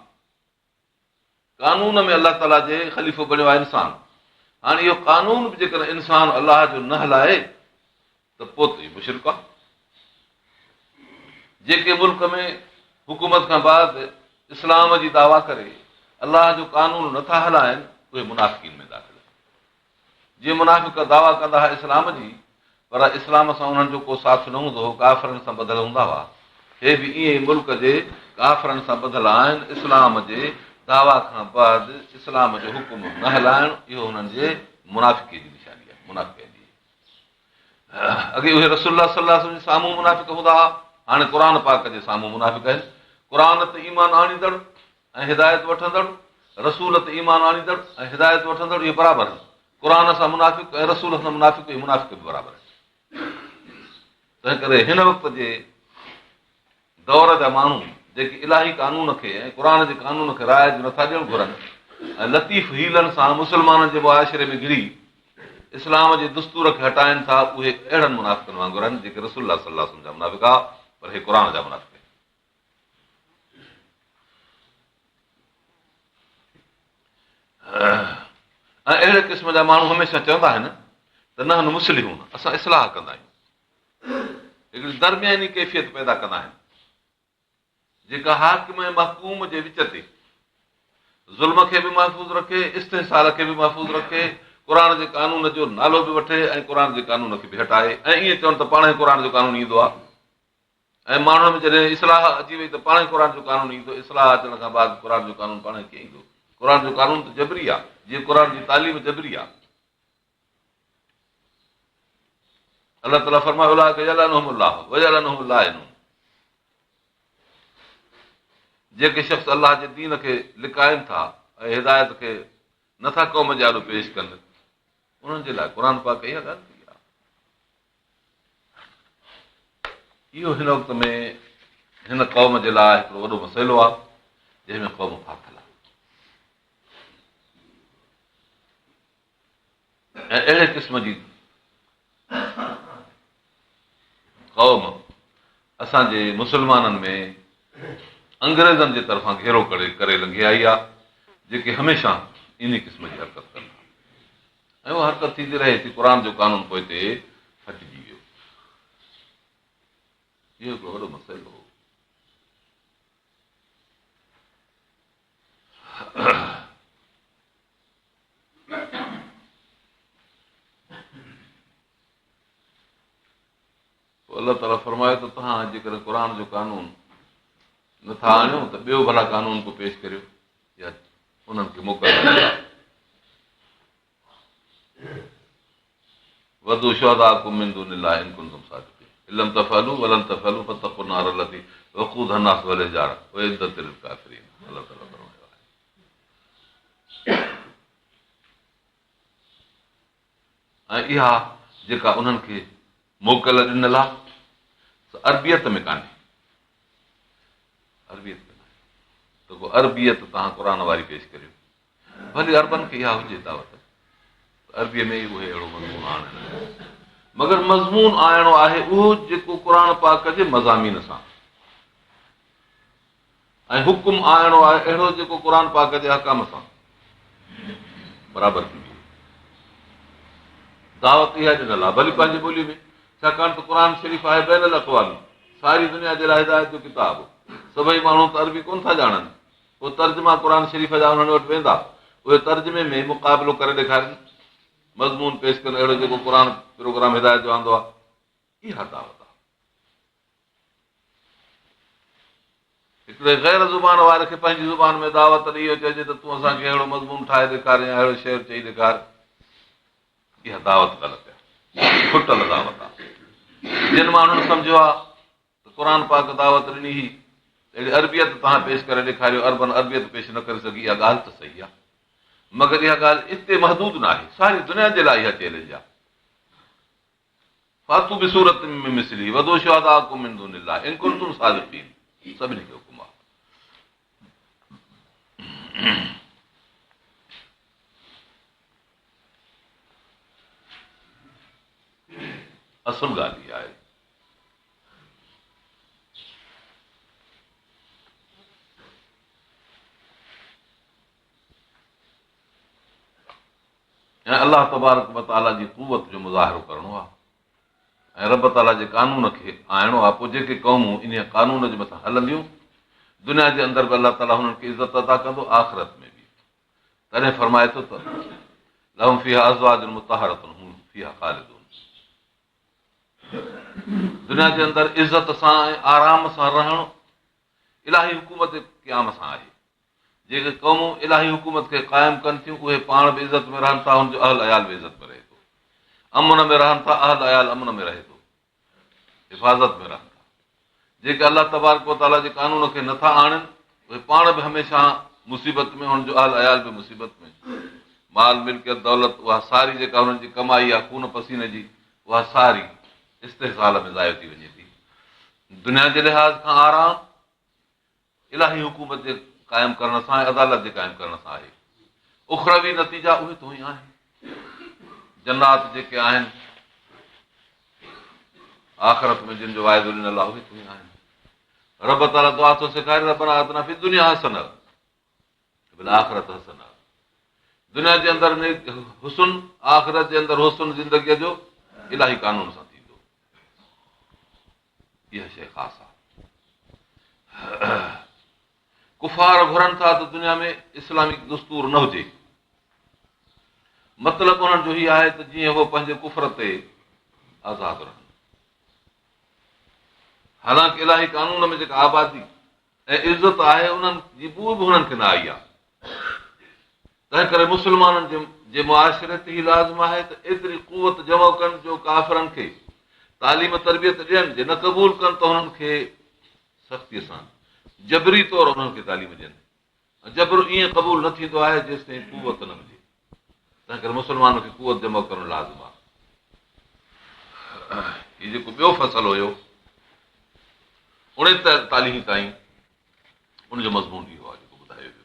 S2: قانون ۾ الله تعاليٰ جي خليفو بڻيو آهي انسان. هاڻي اهو قانون به جيڪڏهن انسان الله جو نه هلائي ته پوء ته اهو مشرڪ آهي. جيڪي ملڪ ۾ حڪومت کان بعد اسلام جي دعويٰ ڪري الله جو قانون نٿا هلائن اهي منافقين ۾ داخل آهن. جيئن منافق دعويٰ ڪندا هئا اسلام جي، پر اسلام سان انهن جو ڪو ساٿ نه هوندو هو، ڪافرن سان ٻڌل هوندا هئا. هي به ائين ئي ملڪ جي ڪافرن سان ٻڌل آهن، اسلام جي دعويٰ کان بعد اسلام جو حڪم نه هلائڻ اهو هنن جي منافقي جي نشاني آهي، منافقن جي. اڳي اهي رسول الله صلي الله عليه وسلم جي سامهون منافق هوندا هئا، هاڻي قرآن پاڪ جي سامهون منافق آهن. قرآن تي ايمان آڻيندڙ ۽ هدايت وٺندڙ، رسول تي ايمان آڻيندڙ ۽ هدايت وٺندڙ اهي برابر آهن. قرآن سان منافق ۽ رسول سان منافق اهي منافق به برابر آهن. تنهن ڪري هن وقت جي دور جا ماڻهو جيڪي الاهي قانون کي ۽ قرآن جي قانون کي رائج نٿا ڏيڻ گهرن ۽ لطيف حيلن سان مسلمانن جي معاشري ۾ گهڙي اسلام جي دستور کي هٽائن ٿا اهي اهڙن منافقن وانگر آهن جيڪي رسول الله صلي الله عليه وسلم جا منافق هئا پر هي قرآن جا منافق آهن. ۽ اهڙي قسم جا ماڻهو هميشه چوندا آهن ته نحن مصلحون اسان اصلاح ڪندا آهيون هڪڙي درمياني ڪيفيت پيدا ڪندا آهن جيڪا حاڪم ۽ محڪوم جي وچ تي ظلم کي به محفوظ رکي استحصال کي به محفوظ رکي قرآن جي قانون جو نالو به وٺي ۽ قرآن جي قانون کي به هٽائي ۽ ائين چون ته پاڻ قرآن جو قانون ايندو آهي ۽ ماڻهن ۾ جڏهن اصلاح اچي وئي ته پاڻهي قرآن جو قانون ايندو، اصلاح اچڻ کان بعد قرآن جو قانون پاڻهي ڪيئن ايندو؟ قرآن جو قانون ته جبري آهي، جيئن قرآن جي تعليم جبري آهي. الله تعاليٰ فرمايو اولئڪ يلعنهم الله ويلعنهم اللاعنون جيڪي شخص الله جي دين کي لڪائن ٿا ۽ هدايت کي نٿا قوم جي آڏو پيش ڪن. انهن جي لاء قرآن پاڪ اها ڳالهه ڪئي آهي. اهو هن وقت ۾ هن قوم جي لاء هڪڙو وڏو مسئلو آهي، جنهن ۾ قوم ڦاٿل آهي ۽ اهڙي قسم جي قوم اسان جي مسلمانن ۾ انگريزن جي طرفان گهيرو ڪري ڪري لنگهي آئي آهي، جيڪي هميشه انهي قسم جي حرڪت ڪن ٿا ۽ اها حرڪت ٿيندي رهي ٿي. قرآن جو قانون پوئتي هٽجي ويو. اهو هڪڙو وڏو مسئلو هو. پوء الله تعاليٰ فرمايو ته توهان جيڪڏهن قرآن جو قانون نٿا آڻيو ته ٻيو ڀلا قانون ڪو پيش ڪريو يا انهن کي موڪل وادعوا شهداءڪم من دون الله ان ڪنتم صادقين ان لم تفعلوا ولن تفعلوا فاتقوا النار التي وقودها الناس والحجاره اعدت للڪافرين الله تعاليٰ فرمايو آهي ۽ اها جيڪا انهن کي موڪل ڏنل آهي سا عربيت ۾ ڪانهي. عربيت ۾ ناهي ته ڪو عربيت توهان قرآن واري پيش ڪريو. ڀلي عربن کي اها هجي دعوت ته عربيء ۾ ئي اهي اهڙو مضمون آڻن، مگر مضمون آڻڻو آهي اهو جيڪو قرآن پاڪ جي مضامين سان ۽ حڪم آڻڻو آهي اهڙو جيڪو قرآن پاڪ جي احڪام سان برابر ٿي بيهي. دعوت اها ڏنل آهي ڀلي پنهنجي ٻولي ۾، ڇاڪاڻ ته قرآن شريف آهي بين الاقوامي، ساري دنيا جي لاء هدايت جو ڪتاب. سڀئي ماڻهو ته عربي ڪونه ٿا ڄاڻن، پوء ترجما قرآن شريف جا انهن وٽ ويندا، اهي ترجمي ۾ مقابلو ڪري ڏيکارين، مضمون پيش ڪن اهڙو جيڪو قرآن پروگرام هدايت جو آندو آهي. اها دعوت آهي. هڪڙي غير زبان واري کي پنهنجي زبان ۾ دعوت ڏئي اهو چئجي ته تون اسان کي اهڙو مضمون ٺاهي ڏيکار يا اهڙو شعر چئي ڏيکار، اها دعوت غلط آهي، ڦٽل دعوت آهي. جن ماڻهن سمجهيو آهي ته قرآن پاڪ دعوت ڏني هئي ته اهڙي عربيت توهان پيش ڪري ڏيکاريو، عربن عربيت پيش نه ڪري سگهي، اها ڳالهه ته صحيح آهي، مگر اها ڳالهه اتي محدود نه آهي، ساري دنيا جي لاء اها چئلينج آهي. فاتوا بسورة من مثله وادعوا شهداءڪم من دون الله ان ڪنتم صادقين سڀني کي حڪم آهي. اصل ڳالهه اها آهي ۽ الله تبارڪ و تعاليٰ جي قوت جو مظاهرو ڪرڻو آهي ۽ رب تعاليٰ جي قانون کي آڻڻو آهي، پوء جيڪي قومون انهيء قانون جي مٿان هلنديون، دنيا جي اندر به الله تعاليٰ هنن کي عزت عطا ڪندو، آخرت ۾ به. تڏهن فرمائي ٿو ته لهم فيها ازواج مطهرة هم فيها خالدون. دنيا جي اندر عزت سان ۽ آرام سان رهڻ الاهي حڪومت جي قيام سان آهي. جيڪي قومون الاهي حڪومت کي قائم ڪن ٿيون، اهي پاڻ به عزت ۾ رهن ٿا، هن جو اهل عيال به عزت ۾ رهي ٿو. امن ۾ رهن ٿا، اهل عيال امن ۾ رهي ٿو، حفاظت ۾ رهن ٿا. جيڪي الله تبارڪ و تعاليٰ جي قانون کي نٿا آڻن، اهي پاڻ به هميشه مصيبت ۾، هن جو اهل عيال به مصيبت ۾. مال، ملڪيت، دولت، اها ساري جيڪا هنن جي ڪمائي آهي خون پسيني جي، اها ساري استحصال ۾ ضايع ٿي وڃي ٿي. دنيا جي لحاظ کان آرام الاهي حڪومت جي قائم ڪرڻ سان ۽ عدالت جي قائم ڪرڻ سان آهي. اخروي نتيجا اهي ته ئي آهن. جنات جيڪي آهن آخرت ۾ جن جو واعدو ڏنل آهي اهي ته ئي آهن. رب تعاليٰ دعا ٿو سيکاري ربنا آتنا في الدنيا حسنة وفي الآخرة حسنة دنيا جي اندر حسن آخرت جي اندر حسن زندگيء جو الاهي قانون سان ٿيندو. اها شيء خاص آهي. ڪفار گهرن ٿا ته دنيا ۾ اسلامي دستور نه هجي. مطلب انهن جو هي آهي ته جيئن هو پنهنجي ڪفر تي آزاد رهن. حالانڪ الاهي قانون ۾ جيڪا آبادي ۽ عزت آهي انهن جي بوء به هنن کي نه آئي آهي. تنهن ڪري مسلمانن جي معاشري تي هي لازم آهي ته ايتري قوت جمع ڪن جو ڪافرن کي تعليم تربيت ڏين، جي نه قبول ڪن ته انهن کي سختيء سان جبري طور انهن کي تعليم ڏين. جبر ائين قبول نه ٿيندو آهي جيستائين قوت نه هجي. تنهن ڪري مسلمان کي قوت جمع ڪرڻ لازم آهي. هي جيڪو ٻيو فصل هيو 39 تائين ان جو مضمون اهو آهي جيڪو ٻڌايو ويو.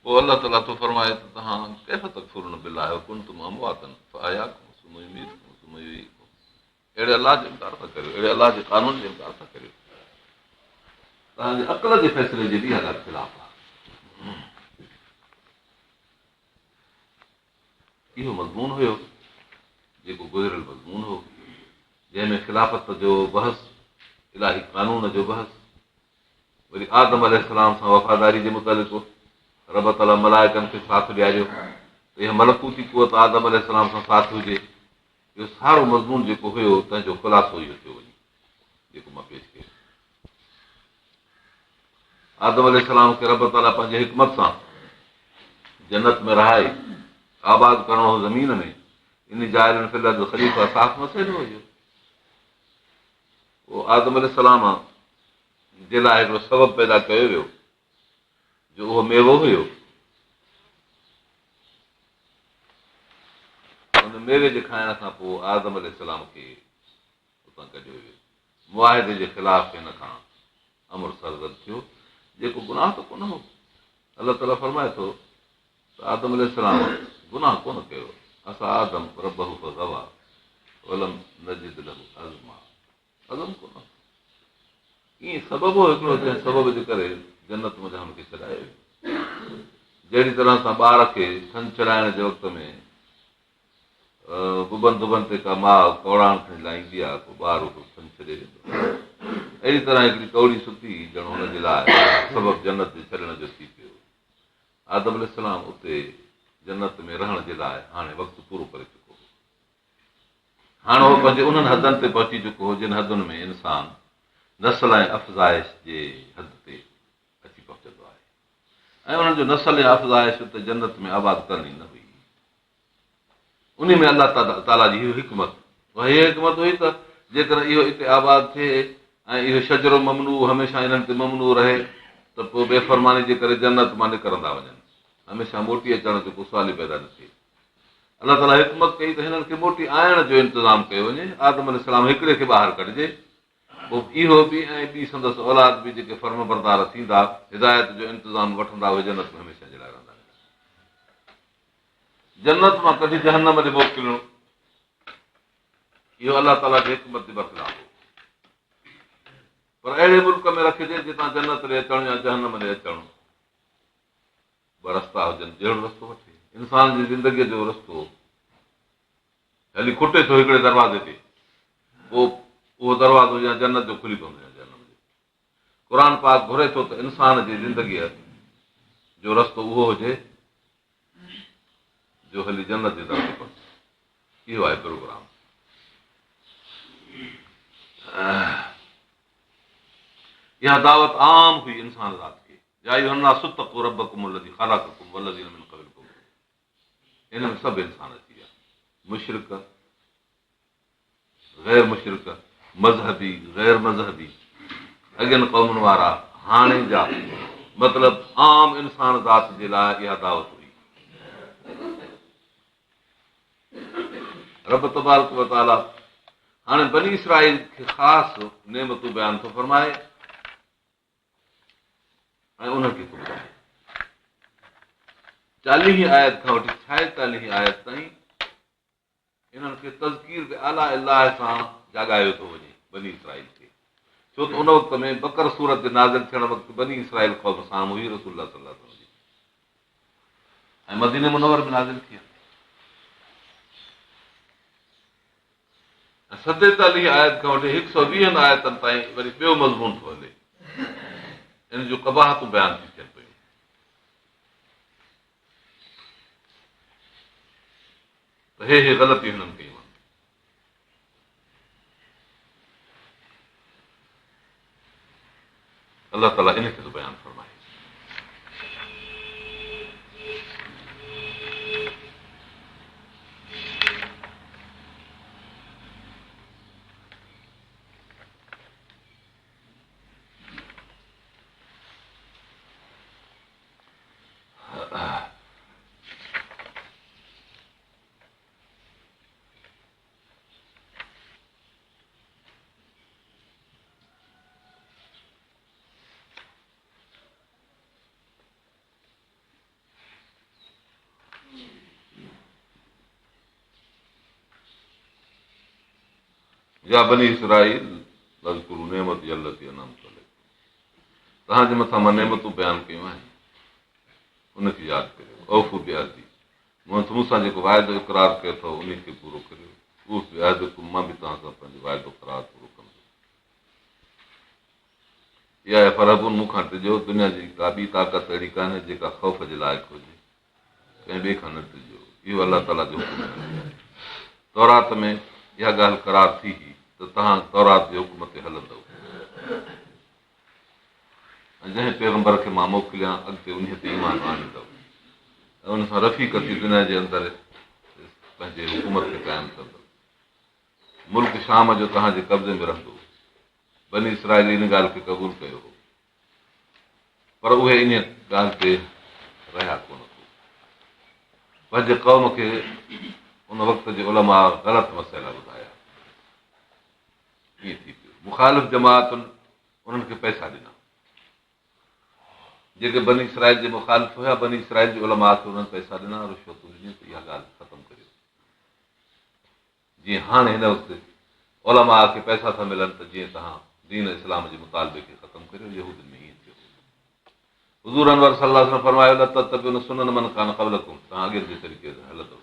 S2: پوء الله تعاليٰ ٿو فرمائي ته توهان ڪيف تڪفرون بالله وڪنتم امواتا فاحياڪم ثم يميتڪم ثم يحييڪم اهڙي الله جو انڪار ٿا ڪريو اهڙي الله جي قانون جو انڪار ٿا ڪريو توهان جي عقل جي فيصلي جي به اها ڳالهه خلاف آهي اهو مضمون هيو جيڪو گذريل مضمون هو جنهن ۾ خلافت جو بحث الاهي قانون جو بحث وري آدم عليه السلام سان وفاداري جي متعلق رب تعاليٰ ملائڪن کي ساٿ ڏياريو ته اها ملڪوتي قوت آدم عليه السلام سان ساٿ هجي. اهو سارو مضمون جيڪو هيو تنهن جو خلاصو اهو ٿيو وڃي جيڪو مان پيش ڪيو. آدم عليه السلام کي رب تعاليٰ پنهنجي حڪمت سان جنت ۾ رهائي آباد ڪرڻو هو زمين ۾ اني جاعل في الارض خليفه صاف مسئلو هيو. پوء آدم عليه السلام جي لاء هڪڙو سبب پيدا ڪيو ويو جو اهو ميوو هيو. ان ميوي جي کائڻ کان پوء آدم عليه السلام کي اتان ڪڍيو ويو. معاهدي جي خلاف هن کان امر سرزد ٿيو، جيڪو گناهه ته ڪونه هو. الله تعاليٰ فرمائي ٿو ته آدم عليه السلام گناهه ڪونه ڪيو، عصي آدم ربه فغويٰ ولم نجد له عزما عزم ڪونه هو. ائين سبب هو هڪڙو جنهن سبب جي ڪري جنت منجهان هن کي ڇڏايو ويو. جهڙي طرح سان ٻار کي ٿڃ ڇڏائڻ جي وقت ۾ ببن ڌبن تي ڪا ماء ڪوڙاڻ کڻي لائيندي آهي پوء ٻار اهو ٿڃ ڇڏي ويندو آهي. اهڙي طرح هڪڙي ڪوڙي ستي ڄڻ هن جي لاء سبب جنت جي ڇڏڻ جو ٿي پيو. آدم عليه السلام اتي جنت ۾ رهڻ جي لاء هاڻي وقت پورو ڪري چڪو هو. هاڻ هو پنهنجي انهن حدن تي پهچي چڪو هو جن حدن ۾ انسان نسل ۽ افزائش جي حد تي اچي پهچندو آهي ۽ انهن جو نسل ۽ افزائش اتي جنت ۾ آباد ڪرڻي نه هئي. انهي ۾ الله تعاليٰ جي هيء حڪمت، اها هيء حڪمت هئي ته جيڪڏهن اهو اتي آباد ٿئي ۽ اهو شجر ممنوع هميشه انهن تي ممنوع رهي ته پوء بي فرماني جي ڪري جنت مان نڪرندا وڃن، هميشه موٽي اچڻ جو ڪو سوال ئي پيدا نه ٿئي. الله تعاليٰ حڪمت ڪئي ته هنن کي موٽي آڻڻ جو انتظام ڪيو وڃي، آدم عليه السلام هڪڙي کي ٻاهر ڪڍجي، پوء اهو به ۽ ٻي سندس اولاد به جيڪي فرمانبردار ٿيندا، هدايت جو انتظام وٺندا اهي جنت ۾ هميشه جي لاء رهندا ويندا. جنت مان ڪڍي جهنم ڏي موڪلڻ اهو الله تعاليٰ جي حڪمت جي برخلاف هو پر اهڙي ملڪ ۾ رکجي جتان جنت ڏي اچڻ يا جهنم ڏي اچڻ ٻه رستا هجن جهڙو رستو وٺي انسان جي زندگيء جو رستو هلي کٽي ٿو هڪڙي دروازي تي پوء اهو دروازو يا جنت جو کلي پوندو يا جهنم جو قرآن پاڪ گهري ٿو ته انسان جي زندگيء جو رستو اهو هجي جو هلي جنت جي در تي پهچي. اهو آهي پروگرام. اها دعوت عام هئي انسان ذات کي يا ايها الناس اتقوا ربڪم الذي خلقڪم والذين من قبلڪم ان ۾ سڀ انسان اچي ويا مشرڪ غير مشرڪ، مذهبي، غير مذهبي، اڳين قومن وارا، هاڻي جا، مطلب عام انسان ذات جي لاء اها دعوت هئي. رب تبارڪ وتعاليٰ هاڻي بني اسرائيل کي خاص نعمتون بيان ٿو فرمائي ۽ انهن کي ٿو ٻڌائي. 40 آيت کان وٺي 46 آيت تائين انهن کي تذڪير بآلاء الله سان جاڳايو ٿو وڃي، بني اسرائيل کي، ڇو ته ان وقت ۾ بقره سورت جي نازل ٿيڻ وقت بني اسرائيل قوم سامهون هئي رسول الله صلي الله عليه وسلم جي ۽ مديني منور ۾ نازل ٿي ۽ 47 آيت کان وٺي 120 آيتن تائين وري ٻيو مضمون ٿو هلي ان جون قباحتون بيان ٿي ٿين پيون ته هي هي غلطيون هنن ڪيون آهن. الله تعاليٰ ان کي ٿو بيان فرمائي. يا بني اسرائيل اذڪروا نعمتي التي انعمت عليڪم توهان جي مٿان مان نعمتون بيان ڪيون آهن ان کي ياد ڪريو اوفوا بعهدي مون سان جيڪو واعدو اقرار ڪيو اٿو ان کي پورو ڪريو اوف بعهدڪم مان به توهان سان پنهنجو واعدو قرار پورو ڪندس اياي فارهبون مون کان ڊڄو دنيا جي ڪا ٻي طاقت اهڙي ڪانهي جيڪا خوف جي لائق هجي ڪنهن ٻئي کان نه ڊڄو. اهو الله تعاليٰ جو حڪم آهي. تورات ۾ اها ڳالهه قرار ٿي هئي ته توهان تورات جي حڪم تي هلندؤ ۽ جنهن پيغمبر کي مان موڪليان اڳتي انهيء تي ايمان آڻيندؤ ۽ ان سان رفيق ٿي دنيا جي اندر پنهنجي حڪومت کي قائم ڪندؤ. ملڪ شام جو توهان جي قبضي ۾ رهندو. بني اسرائيل ان ڳالهه کي قبول ڪيو هو. پر اهي انهيء ڳالهه تي رهيا ڪونه ڪو. پنهنجي قوم کي ان وقت جي علماء غلط مسئلا ٻڌايا. ائين ٿي پيو. مخالف جماعتن انهن کي پئسا ڏنا. جيڪي بني اسرائيل جي مخالف هيا، بني اسرائيل جي علماء کي انهن پئسا ڏنا، رشوتون ڏنيون ته اها ڳالهه ختم ڪريو. جيئن هاڻ هن وقت علماء کي پئسا ٿا ملن ته جيئن توهان دين اسلام جي مطالبي کي ختم ڪريو يهودين ۾ ائين ٿيو هو حضور انور صلي الله عليه وسلم فرمايو لتتبعن سنن من ڪان قبلڪم توهان اڳين جي طريقي سان هلندؤ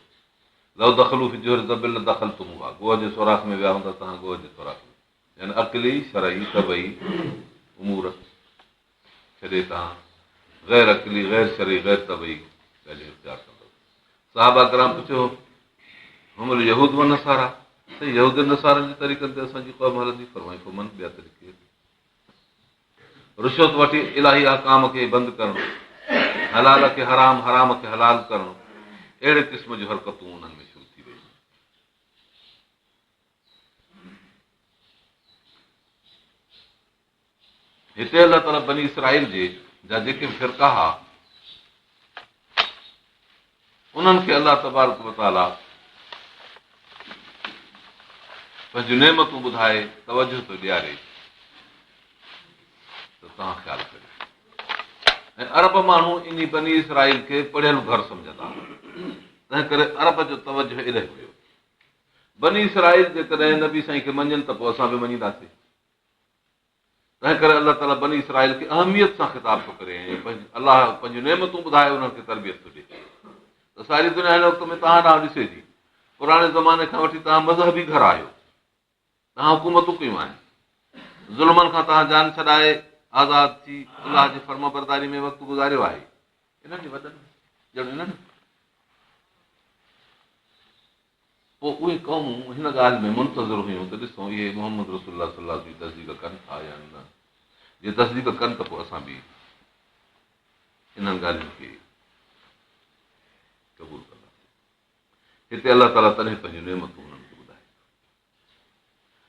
S2: لو دخلوا في جحر ضب لدخلتموها گوهه جي سوراخ ۾ ويا هوندا توهان گوهه جي سوراخ ۾ يعني عقلي شرعي طبعي امور ڇڏي توهان غير عقلي، غير شرعي، غير طبعي ڳالهيون اختيار ڪندؤ. صحابه ڪرام پڇيو، هم اليهود والنصاريٰ، سائين يهودين نصارن جي طريقن تي اسان جي قوم هلندي؟ فرمائي فمن ٻيا طريقي رشوت وٺي الاهي احڪام کي بند ڪرڻ، حلال کي حرام، حرام کي حلال ڪرڻ، اهڙي قسم جون حرڪتون انهن ۾ شروع ٿي ويون. هتي الله تعاليٰ بني اسرائيل جي جا جيڪي به فرقا ها انهن کي الله تبارڪ وتعاليٰ پنهنجون نعمتون ٻڌائي توجه ٿو ڏياري ته توهان خيال ڪريو ۽ عرب ماڻهو ان بني اسرائيل کي پڙهيل گهر سمجهندا تنهن ڪري عرب جو توجه الاهي هيو بني اسرائيل جيڪڏهن نبي سائين کي مڃن ته پوء اسان به مڃينداسين تنهن ڪري الله تعاليٰ بني اسرائيل کي اهميت سان خطاب ٿو ڪري ۽ الله پنهنجون نعمتون ٻڌائي انهن کي تربيت ٿو ڏئي ته ساري دنيا هن وقت ۾ توهان ڏانهن ڏسي ٿي. پراڻي زماني کان وٺي توهان مذهبي گهر آهيو، توهان حڪومتون ڪيون آهن، ظلمن کان توهان جان ڇڏائي آزاد ٿي الله جي فرمانبرداري ۾ وقت گذاريو آهي. انهن جي وڏن ڄڻ انهن پوء اهي قومون هن ڳالهه ۾ منتظر هيون ته ڏسون اهي محمد رسول الله صلي الله عليه وسلم جي تصديق ڪن ٿا يا نه. جي تصديق ڪن ته پوء اسان به انهن ڳالهين کي قبول ڪنداسين. هتي الله تعاليٰ تڏهن پنهنجون نعمتون هنن کي ٻڌائي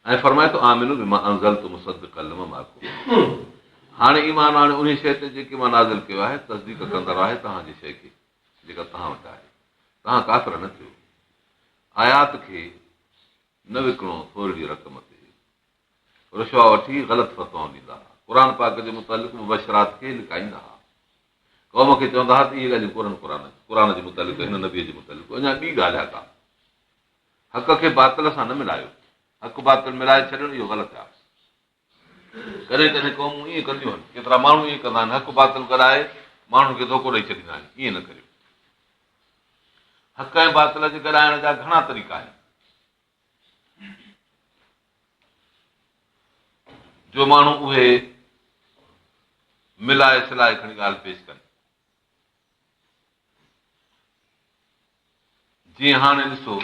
S2: ٿو ۽ فرمائي ٿو آمنوا بما انزلت مصدقا لما معڪم هاڻي ايمان آڻيو انهي شيء تي جيڪي مان نازل ڪيو آهي تصديق ڪندڙ آهي توهان جي شيء کي جيڪا توهان وٽ آهي، توهان ڪافر نه ٿيو. آيات کي نه وڪڻو ٿورڙي رقم تي. رشوت وٺي غلط فتوائون ڏيندا ها. قرآن پاڪ جي متعلق مبشرات کي لڪائيندا ها. قوم کي چوندا ها ته اهي ڳالهيون ڪونهن قرآن قرآن جي متعلق هن نبيء جي متعلق اڃا ٻي ڳالهه آهي ڪا. حق کي باطل سان نه ملايو. حق باطل ملائي ڇڏڻ اهو غلط آهي. ڪڏهن ڪڏهن قومون ائين ڪنديون آهن، ڪيترا ماڻهو ائين ڪندا آهن، حق باطل گڏائي ماڻهن کي ڌوڪو ڏئي ڇڏيندا آهن، ائين نه ڪريو. حق ۽ باطل جي گڏائڻ جا گهڻا طريقا آهن. جو ماڻهو اهي ملائي سلائي کڻي ڳالهه پيش ڪن. جيئن هاڻي ڏسو،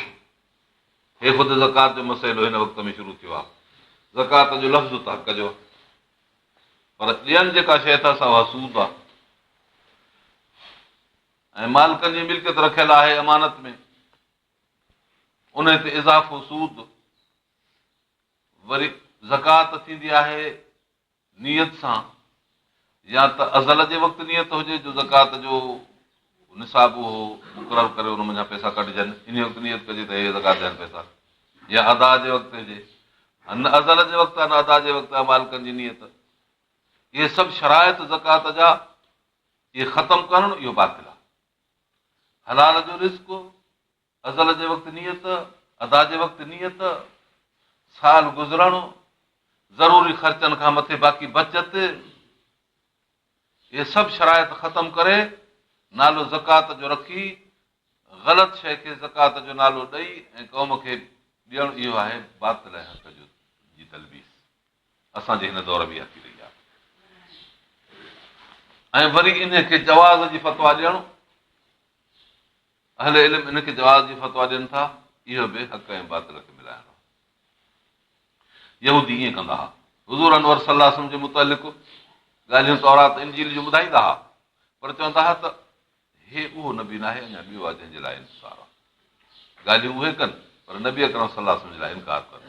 S2: هي خود زڪوات جو مسئلو هن وقت ۾ شروع ٿيو آهي. زڪوات جو لفظ ته حق جو آهي، پر ڏين جيڪا شيء ٿا سا اها سود آهي ۽ مالڪن جي ملڪيت رکيل آهي امانت ۾، ان تي اضافو سود. وري زڪوات ٿيندي آهي نيت سان يا ته ازل جي وقت نيت هجي جو زڪوات جو نصاب اهو مقرر ڪري ان منجهان پئسا ڪڍجن انهي وقت نيت ڪجي ته هي زڪوات جا آهن پئسا يا ادا جي وقت هجي نه ازل جي وقت نه ادا جي وقت مالڪن جي نيت اهي سڀ شرائط زڪوات جا اهي ختم ڪرڻ اهو باطل آهي حلال جو رزق ازل جي وقت نيت، ادا جي وقت نيت، سال گذرڻ، ضروري خرچن کان مٿي باقي بچت، اهي سڀ شرائط ختم ڪري نالو زڪوات جو رکي غلط شيء کي زڪوات جو نالو ڏئي ۽ قوم کي ڏيڻ اهو آهي باطل ۽ حق جو جي تلبيس. اسان جي هن دور ۾ اها ٿي رهي آهي ۽ وري انهي کي جواز جي فتويٰ ڏيڻ، اهل علم ان کي جواز جي فتويٰ ڏين ٿا، اهو به حق ۽ باطل کي ملائڻ آهي. يهودي ائين ڪندا ها. حضور انور صلي الله عليه وسلم جي متعلق ڳالهيون تورات انجيل جون ٻڌائيندا ها، پر چوندا ها ته هي اهو نبي ناهي، اڃا ٻيو آهي جنهن جي لاء انتظار آهي. ڳالهيون اهي ڪن، پر نبي اڪرم صلي الله عليه وسلم جي لاء انڪار ڪن.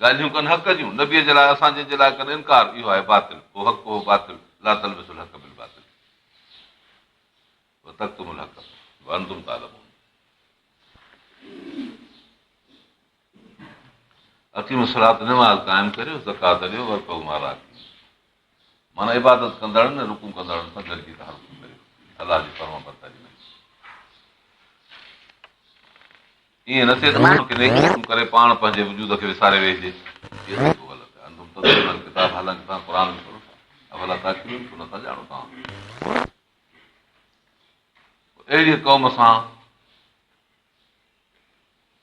S2: ڳالهيون ڪن حق جون، نبيء جي لاء اسان جي جي لاء ڪن انڪار، اهو آهي باطل، هو حق هو باطل، لا تلبسوا الحق بالباطل وتڪتموا الحق وانتم تعلمون. اقيموا الصلاة نماز قائم ڪريو، زڪوات ڏيو، وارڪعوا مع الراڪعين معنيٰ عبادت ڪندڙن ۽ رڪوع ڪندڙن سان گڏجي توهان رڪوع ڪريو، الله جي فرمانبرداري ۾. ائين نه ٿئي ته ماڻهن کي نيڪي حڪم ڪري پاڻ پنهنجي وجود کي وساري ويهجي. اهو سڌو غلط آهي. انتم تتلون الڪتاب حالانڪه توهان قرآن به پڙهو ٿا. افلا تعقلون ڇو نٿا ڄاڻو توهان. اهڙيء قوم سان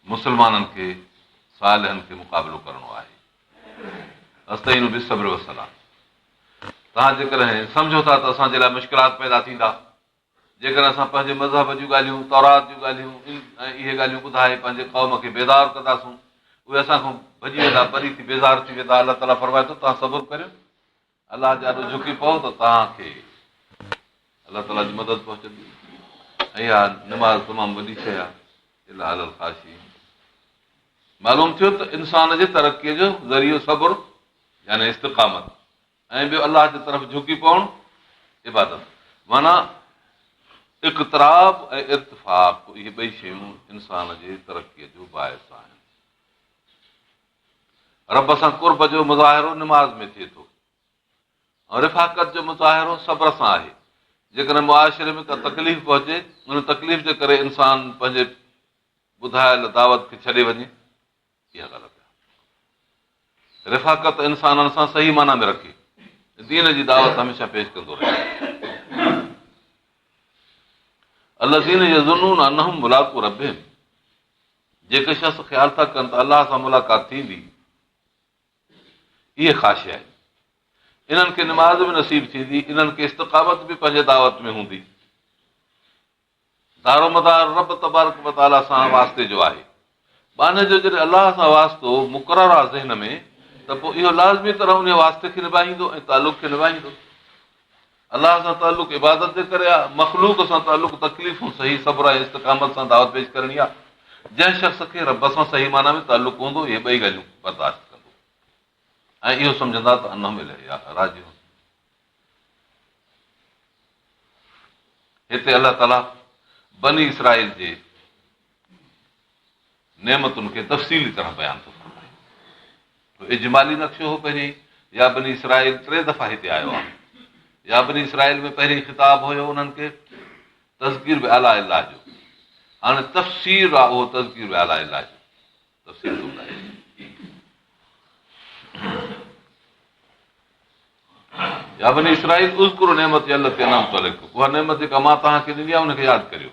S2: مسلمانن کي صالحن کي مقابلو ڪرڻو آهي. استعينوا بالصبر والصلاة توهان جيڪڏهن سمجهو ٿا ته اسان جي لاء مشڪلات پيدا ٿيندا، جيڪڏهن اسان پنهنجي مذهب جون ڳالهيون، تورات جون ڳالهيون ۽ اهي ڳالهيون ٻڌائي پنهنجي قوم کي بيدار ڪنداسون، اهي اسان کان ڀڄي ويندا، پري ٿي بيزار ٿي ويندا. الله تعاليٰ فرمائي ٿو توهان صبر ڪريو. الله جي آڏو جهڪي پئو ته توهان کي الله تعاليٰ جي مدد پهچندي ۽ اها نماز تمام وڏي شيء آهي الا علي الخاشعين معلوم ٿيو ته انسان جي ترقيء جو ذريعو صبر يعني استقامت ۽ ٻيو الله جي طرف جهڪي پوڻ عبادت معنيٰ اقتراب ۽ ارتفاق اهي ٻئي شيون انسان جي ترقيء جو باعث آهن رب سان قرب جو مظاهرو نماز ۾ ٿئي ٿو ۽ رفاقت جو مظاهرو صبر سان آهي. جيڪڏهن معاشري ۾ ڪا تڪليف پهچي، ان تڪليف جي ڪري انسان پنهنجي ٻڌايل دعوت کي ڇڏي وڃي، اها غلط آهي. رفاقت انسانن سان صحيح معنيٰ ۾ رکي، دين جي دعوت هميشه پيش ڪندو رهي. الذين يظنون انهم ملاقو ربهم جيڪي شخص خيال ٿا ڪن ته الله سان ملاقات ٿيندي، اهي خاشع آهن. انهن کي نماز به نصيب ٿيندي، انهن کي استقامت به پنهنجي دعوت ۾ هوندي. دارومدار رب تبارڪ وتعاليٰ سان واسطي جو آهي. ٻانهي جو جڏهن الله سان واسطو مقرر آهي ذهن ۾ ته پوء اهو لازمي طرح انهيء واسطي کي نڀائيندو ۽ تعلق کي نڀائيندو. الله سان تعلق عبادت جي ڪري آهي، مخلوق سان تعلق تڪليفون سهي صبر ۽ استقامت سان دعوت پيش ڪرڻي آهي. جنهن شخص کي رب سان صحيح معنيٰ ۾ تعلق هوندو اهي ٻئي ڳالهيون برداشت ڪندو ۽ اهو سمجهندا ته انهم اليه راجعون. هتي الله تعاليٰ بني اسرائيل جي نعمتن کي تفصيلي طرح بيان ٿو فرمائي. اجمالي نقشو هو پهرين يا بني اسرائيل ٽي دفعا هتي آيو آهي. يا بني اسرائيل ۾ پهرين خطاب هيو انهن کي تذڪير بآلاء الله جو. هاڻي تفسير آهي اهو تذڪير بآلاء الله جو تفصيل ٿو ٻڌائي. يا بني اسرائيل اذڪروا نعمتي التي انعمت عليڪم اها نعمت جيڪا مان توهان کي ڏني آهي ان کي ياد ڪريو.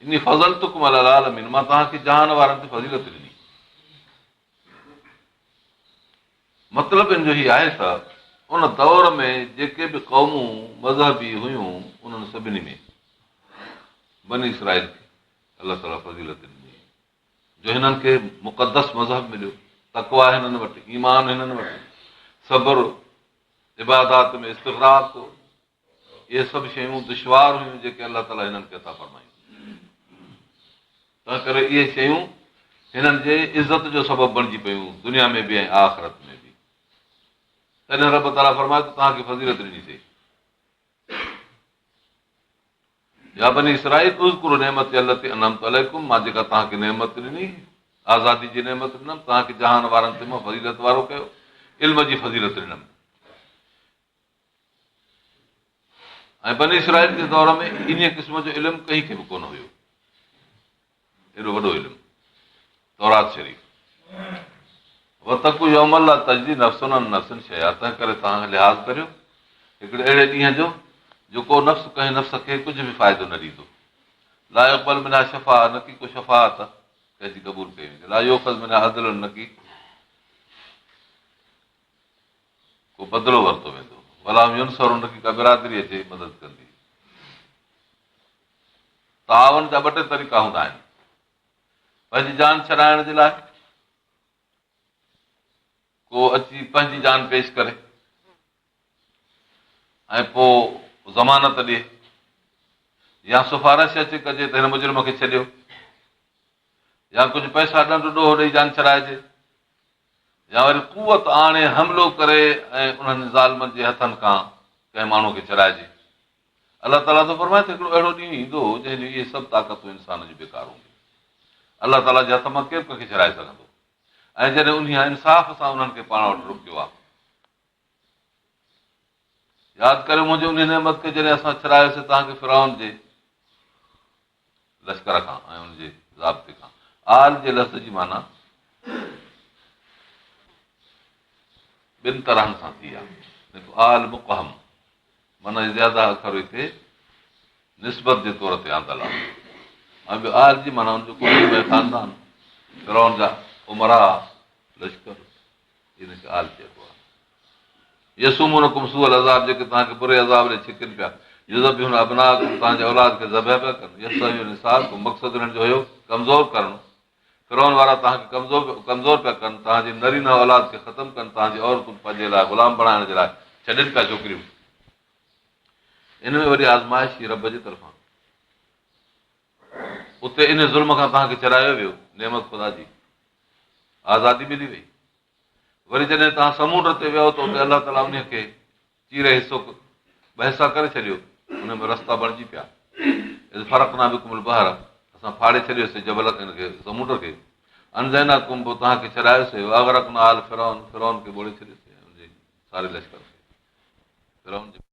S2: اني فضلتڪم علي العالمين مان توهان کي جهان وارن تي فضيلت ڏني. مطلب ان جو هي آهي ته ان دور ۾ جيڪي به قومون مذهبي هيون انهن سڀني ۾ بني اسرائيل کي الله تعاليٰ فضيلت ڏني جو هنن کي مقدس مذهب مليو، تقويٰ هنن وٽ، ايمان هنن وٽ، صبر، عبادات ۾ استغراق، اهي سڀ شيون دشوار هيون جيڪي الله تعاليٰ هنن کي عطا فرمايون. تنهن ڪري اهي شيون هنن جي عزت جو سبب بڻجي پيون دنيا ۾ به ۽ آخرت ۾ به. تڏهن رب تعاليٰ فرمايو ته توهان کي فضيلت ڏنيسين. يا بني اسرائيل اذڪروا نعمتي التي انعمت عليڪم مان جيڪا توهان کي نعمت ڏني، آزادي جي نعمت ڏنم، توهان کي جهان وارن تي مان فضيلت وارو ڪيو، علم جي فضيلت ڏنم. ۽ بني اسرائيل جي دور ۾ انهيء قسم جو علم ڪنهن کي به ڪونه هيو، ايڏو وڏو علم تورات شريف. واتقوا يوما لا تجزي نفس عن نفس شيئا تنهن ڪري توهان لحاظ ڪريو هڪڙي اهڙي ڏينهن جو جو ڪو نفس ڪنهن نفس کي ڪجهه به فائدو نه ڏيندو لا يقبل منها شفاعة نڪي ڪو شفاعت ڪنهن جي قبول ڪئي ويندي لا يؤخذ منها عدل نڪي ڪو بدلو ورتو ويندو ولا هم ينصرون نڪي ڪا برادري اچي مدد ڪندي تعاون جا ٻه ٽي طريقا هوندا آهن پنهنجي جان ڇڏائڻ جي لاء ڪو اچي پنهنجي جان پيش ڪري ۽ پوء ضمانت ڏئي يا سفارش اچي ڪجي ته هن مجرم کي ڇڏيو يا ڪجهه پئسا ڏنڊ ڏوهه ڏئي جان ڇڏائجي يا وري قوت آڻي حملو ڪري ۽ انهن ظالمن جي هٿن کان ڪنهن ماڻهوء کي ڇڏائجي. الله تعاليٰ ٿو فرمائي ته هڪڙو اهڙو ڏينهن ايندو جنهن جون اهي سڀ طاقتون انسان جون بيڪار هونديون. الله تعاليٰ جي هٿ مان ڪير ڪنهن کي ڇڏائي سگهندو؟ ۽ جڏهن انهيء انصاف سان انهن کي پاڻ وٽ روڪيو آهي. ياد ڪريو منهنجي انهيء نعمت کي جڏهن اسان ڇڏايوسين توهان کي فرعون جي لشڪر کان ۽ ان جي ضابطي کان. آل جي لفظ جي معنيٰ ٻن طرحن سان ٿي آهي. هڪ آل مقحم معنيٰ زياده اکر هتي نسبت جي طور تي آندل آهي ۽ ٻيو آل جي معنيٰ ان جو ڪٽنب ۽ خاندان فرعون جا امراء لشڪر ان کي آل چئبو آهي. يسومونڪم سوء العذاب جيڪي توهان کي بري عذاب ڏي ڇڪين پيا. يذبحون ابناءڪم توهان جي اولاد کي ذبح پيا ڪن. يستحيون نساءڪم مقصد انهن جو هيو ڪمزور ڪرڻ. فرعون وارا توهان کي ڪمزور ڪمزور پيا ڪن، توهان جي نرينه اولاد کي ختم ڪن، توهان جي عورتون پنهنجي لاء غلام بڻائڻ جي لاء ڇڏين پيا ڇوڪريون. ان ۾ وڏي آزمائش هئي رب جي طرفان. اتي ان ظلم کان توهان کي ڇڏايو ويو، نعمت خدا جي آزادي ملي وئي. وري جڏهن توهان سمونڊ تي ويؤ ته اتي الله تعاليٰ انهيء کي چيري حصو ٻه حصا ڪري ڇڏيو، ان ۾ رستا بڻجي پيا. اذ فرقنا بڪم البحر اسان ڦاڙي ڇڏيوسين جبل ان کي سمونڊ کي انجيناڪم پوء توهان کي ڇڏايوسين واغرقنا آل فرعون فرعون کي ٻوڙي ڇڏيوسين ان جي ساري لشڪر کي فرعون جي.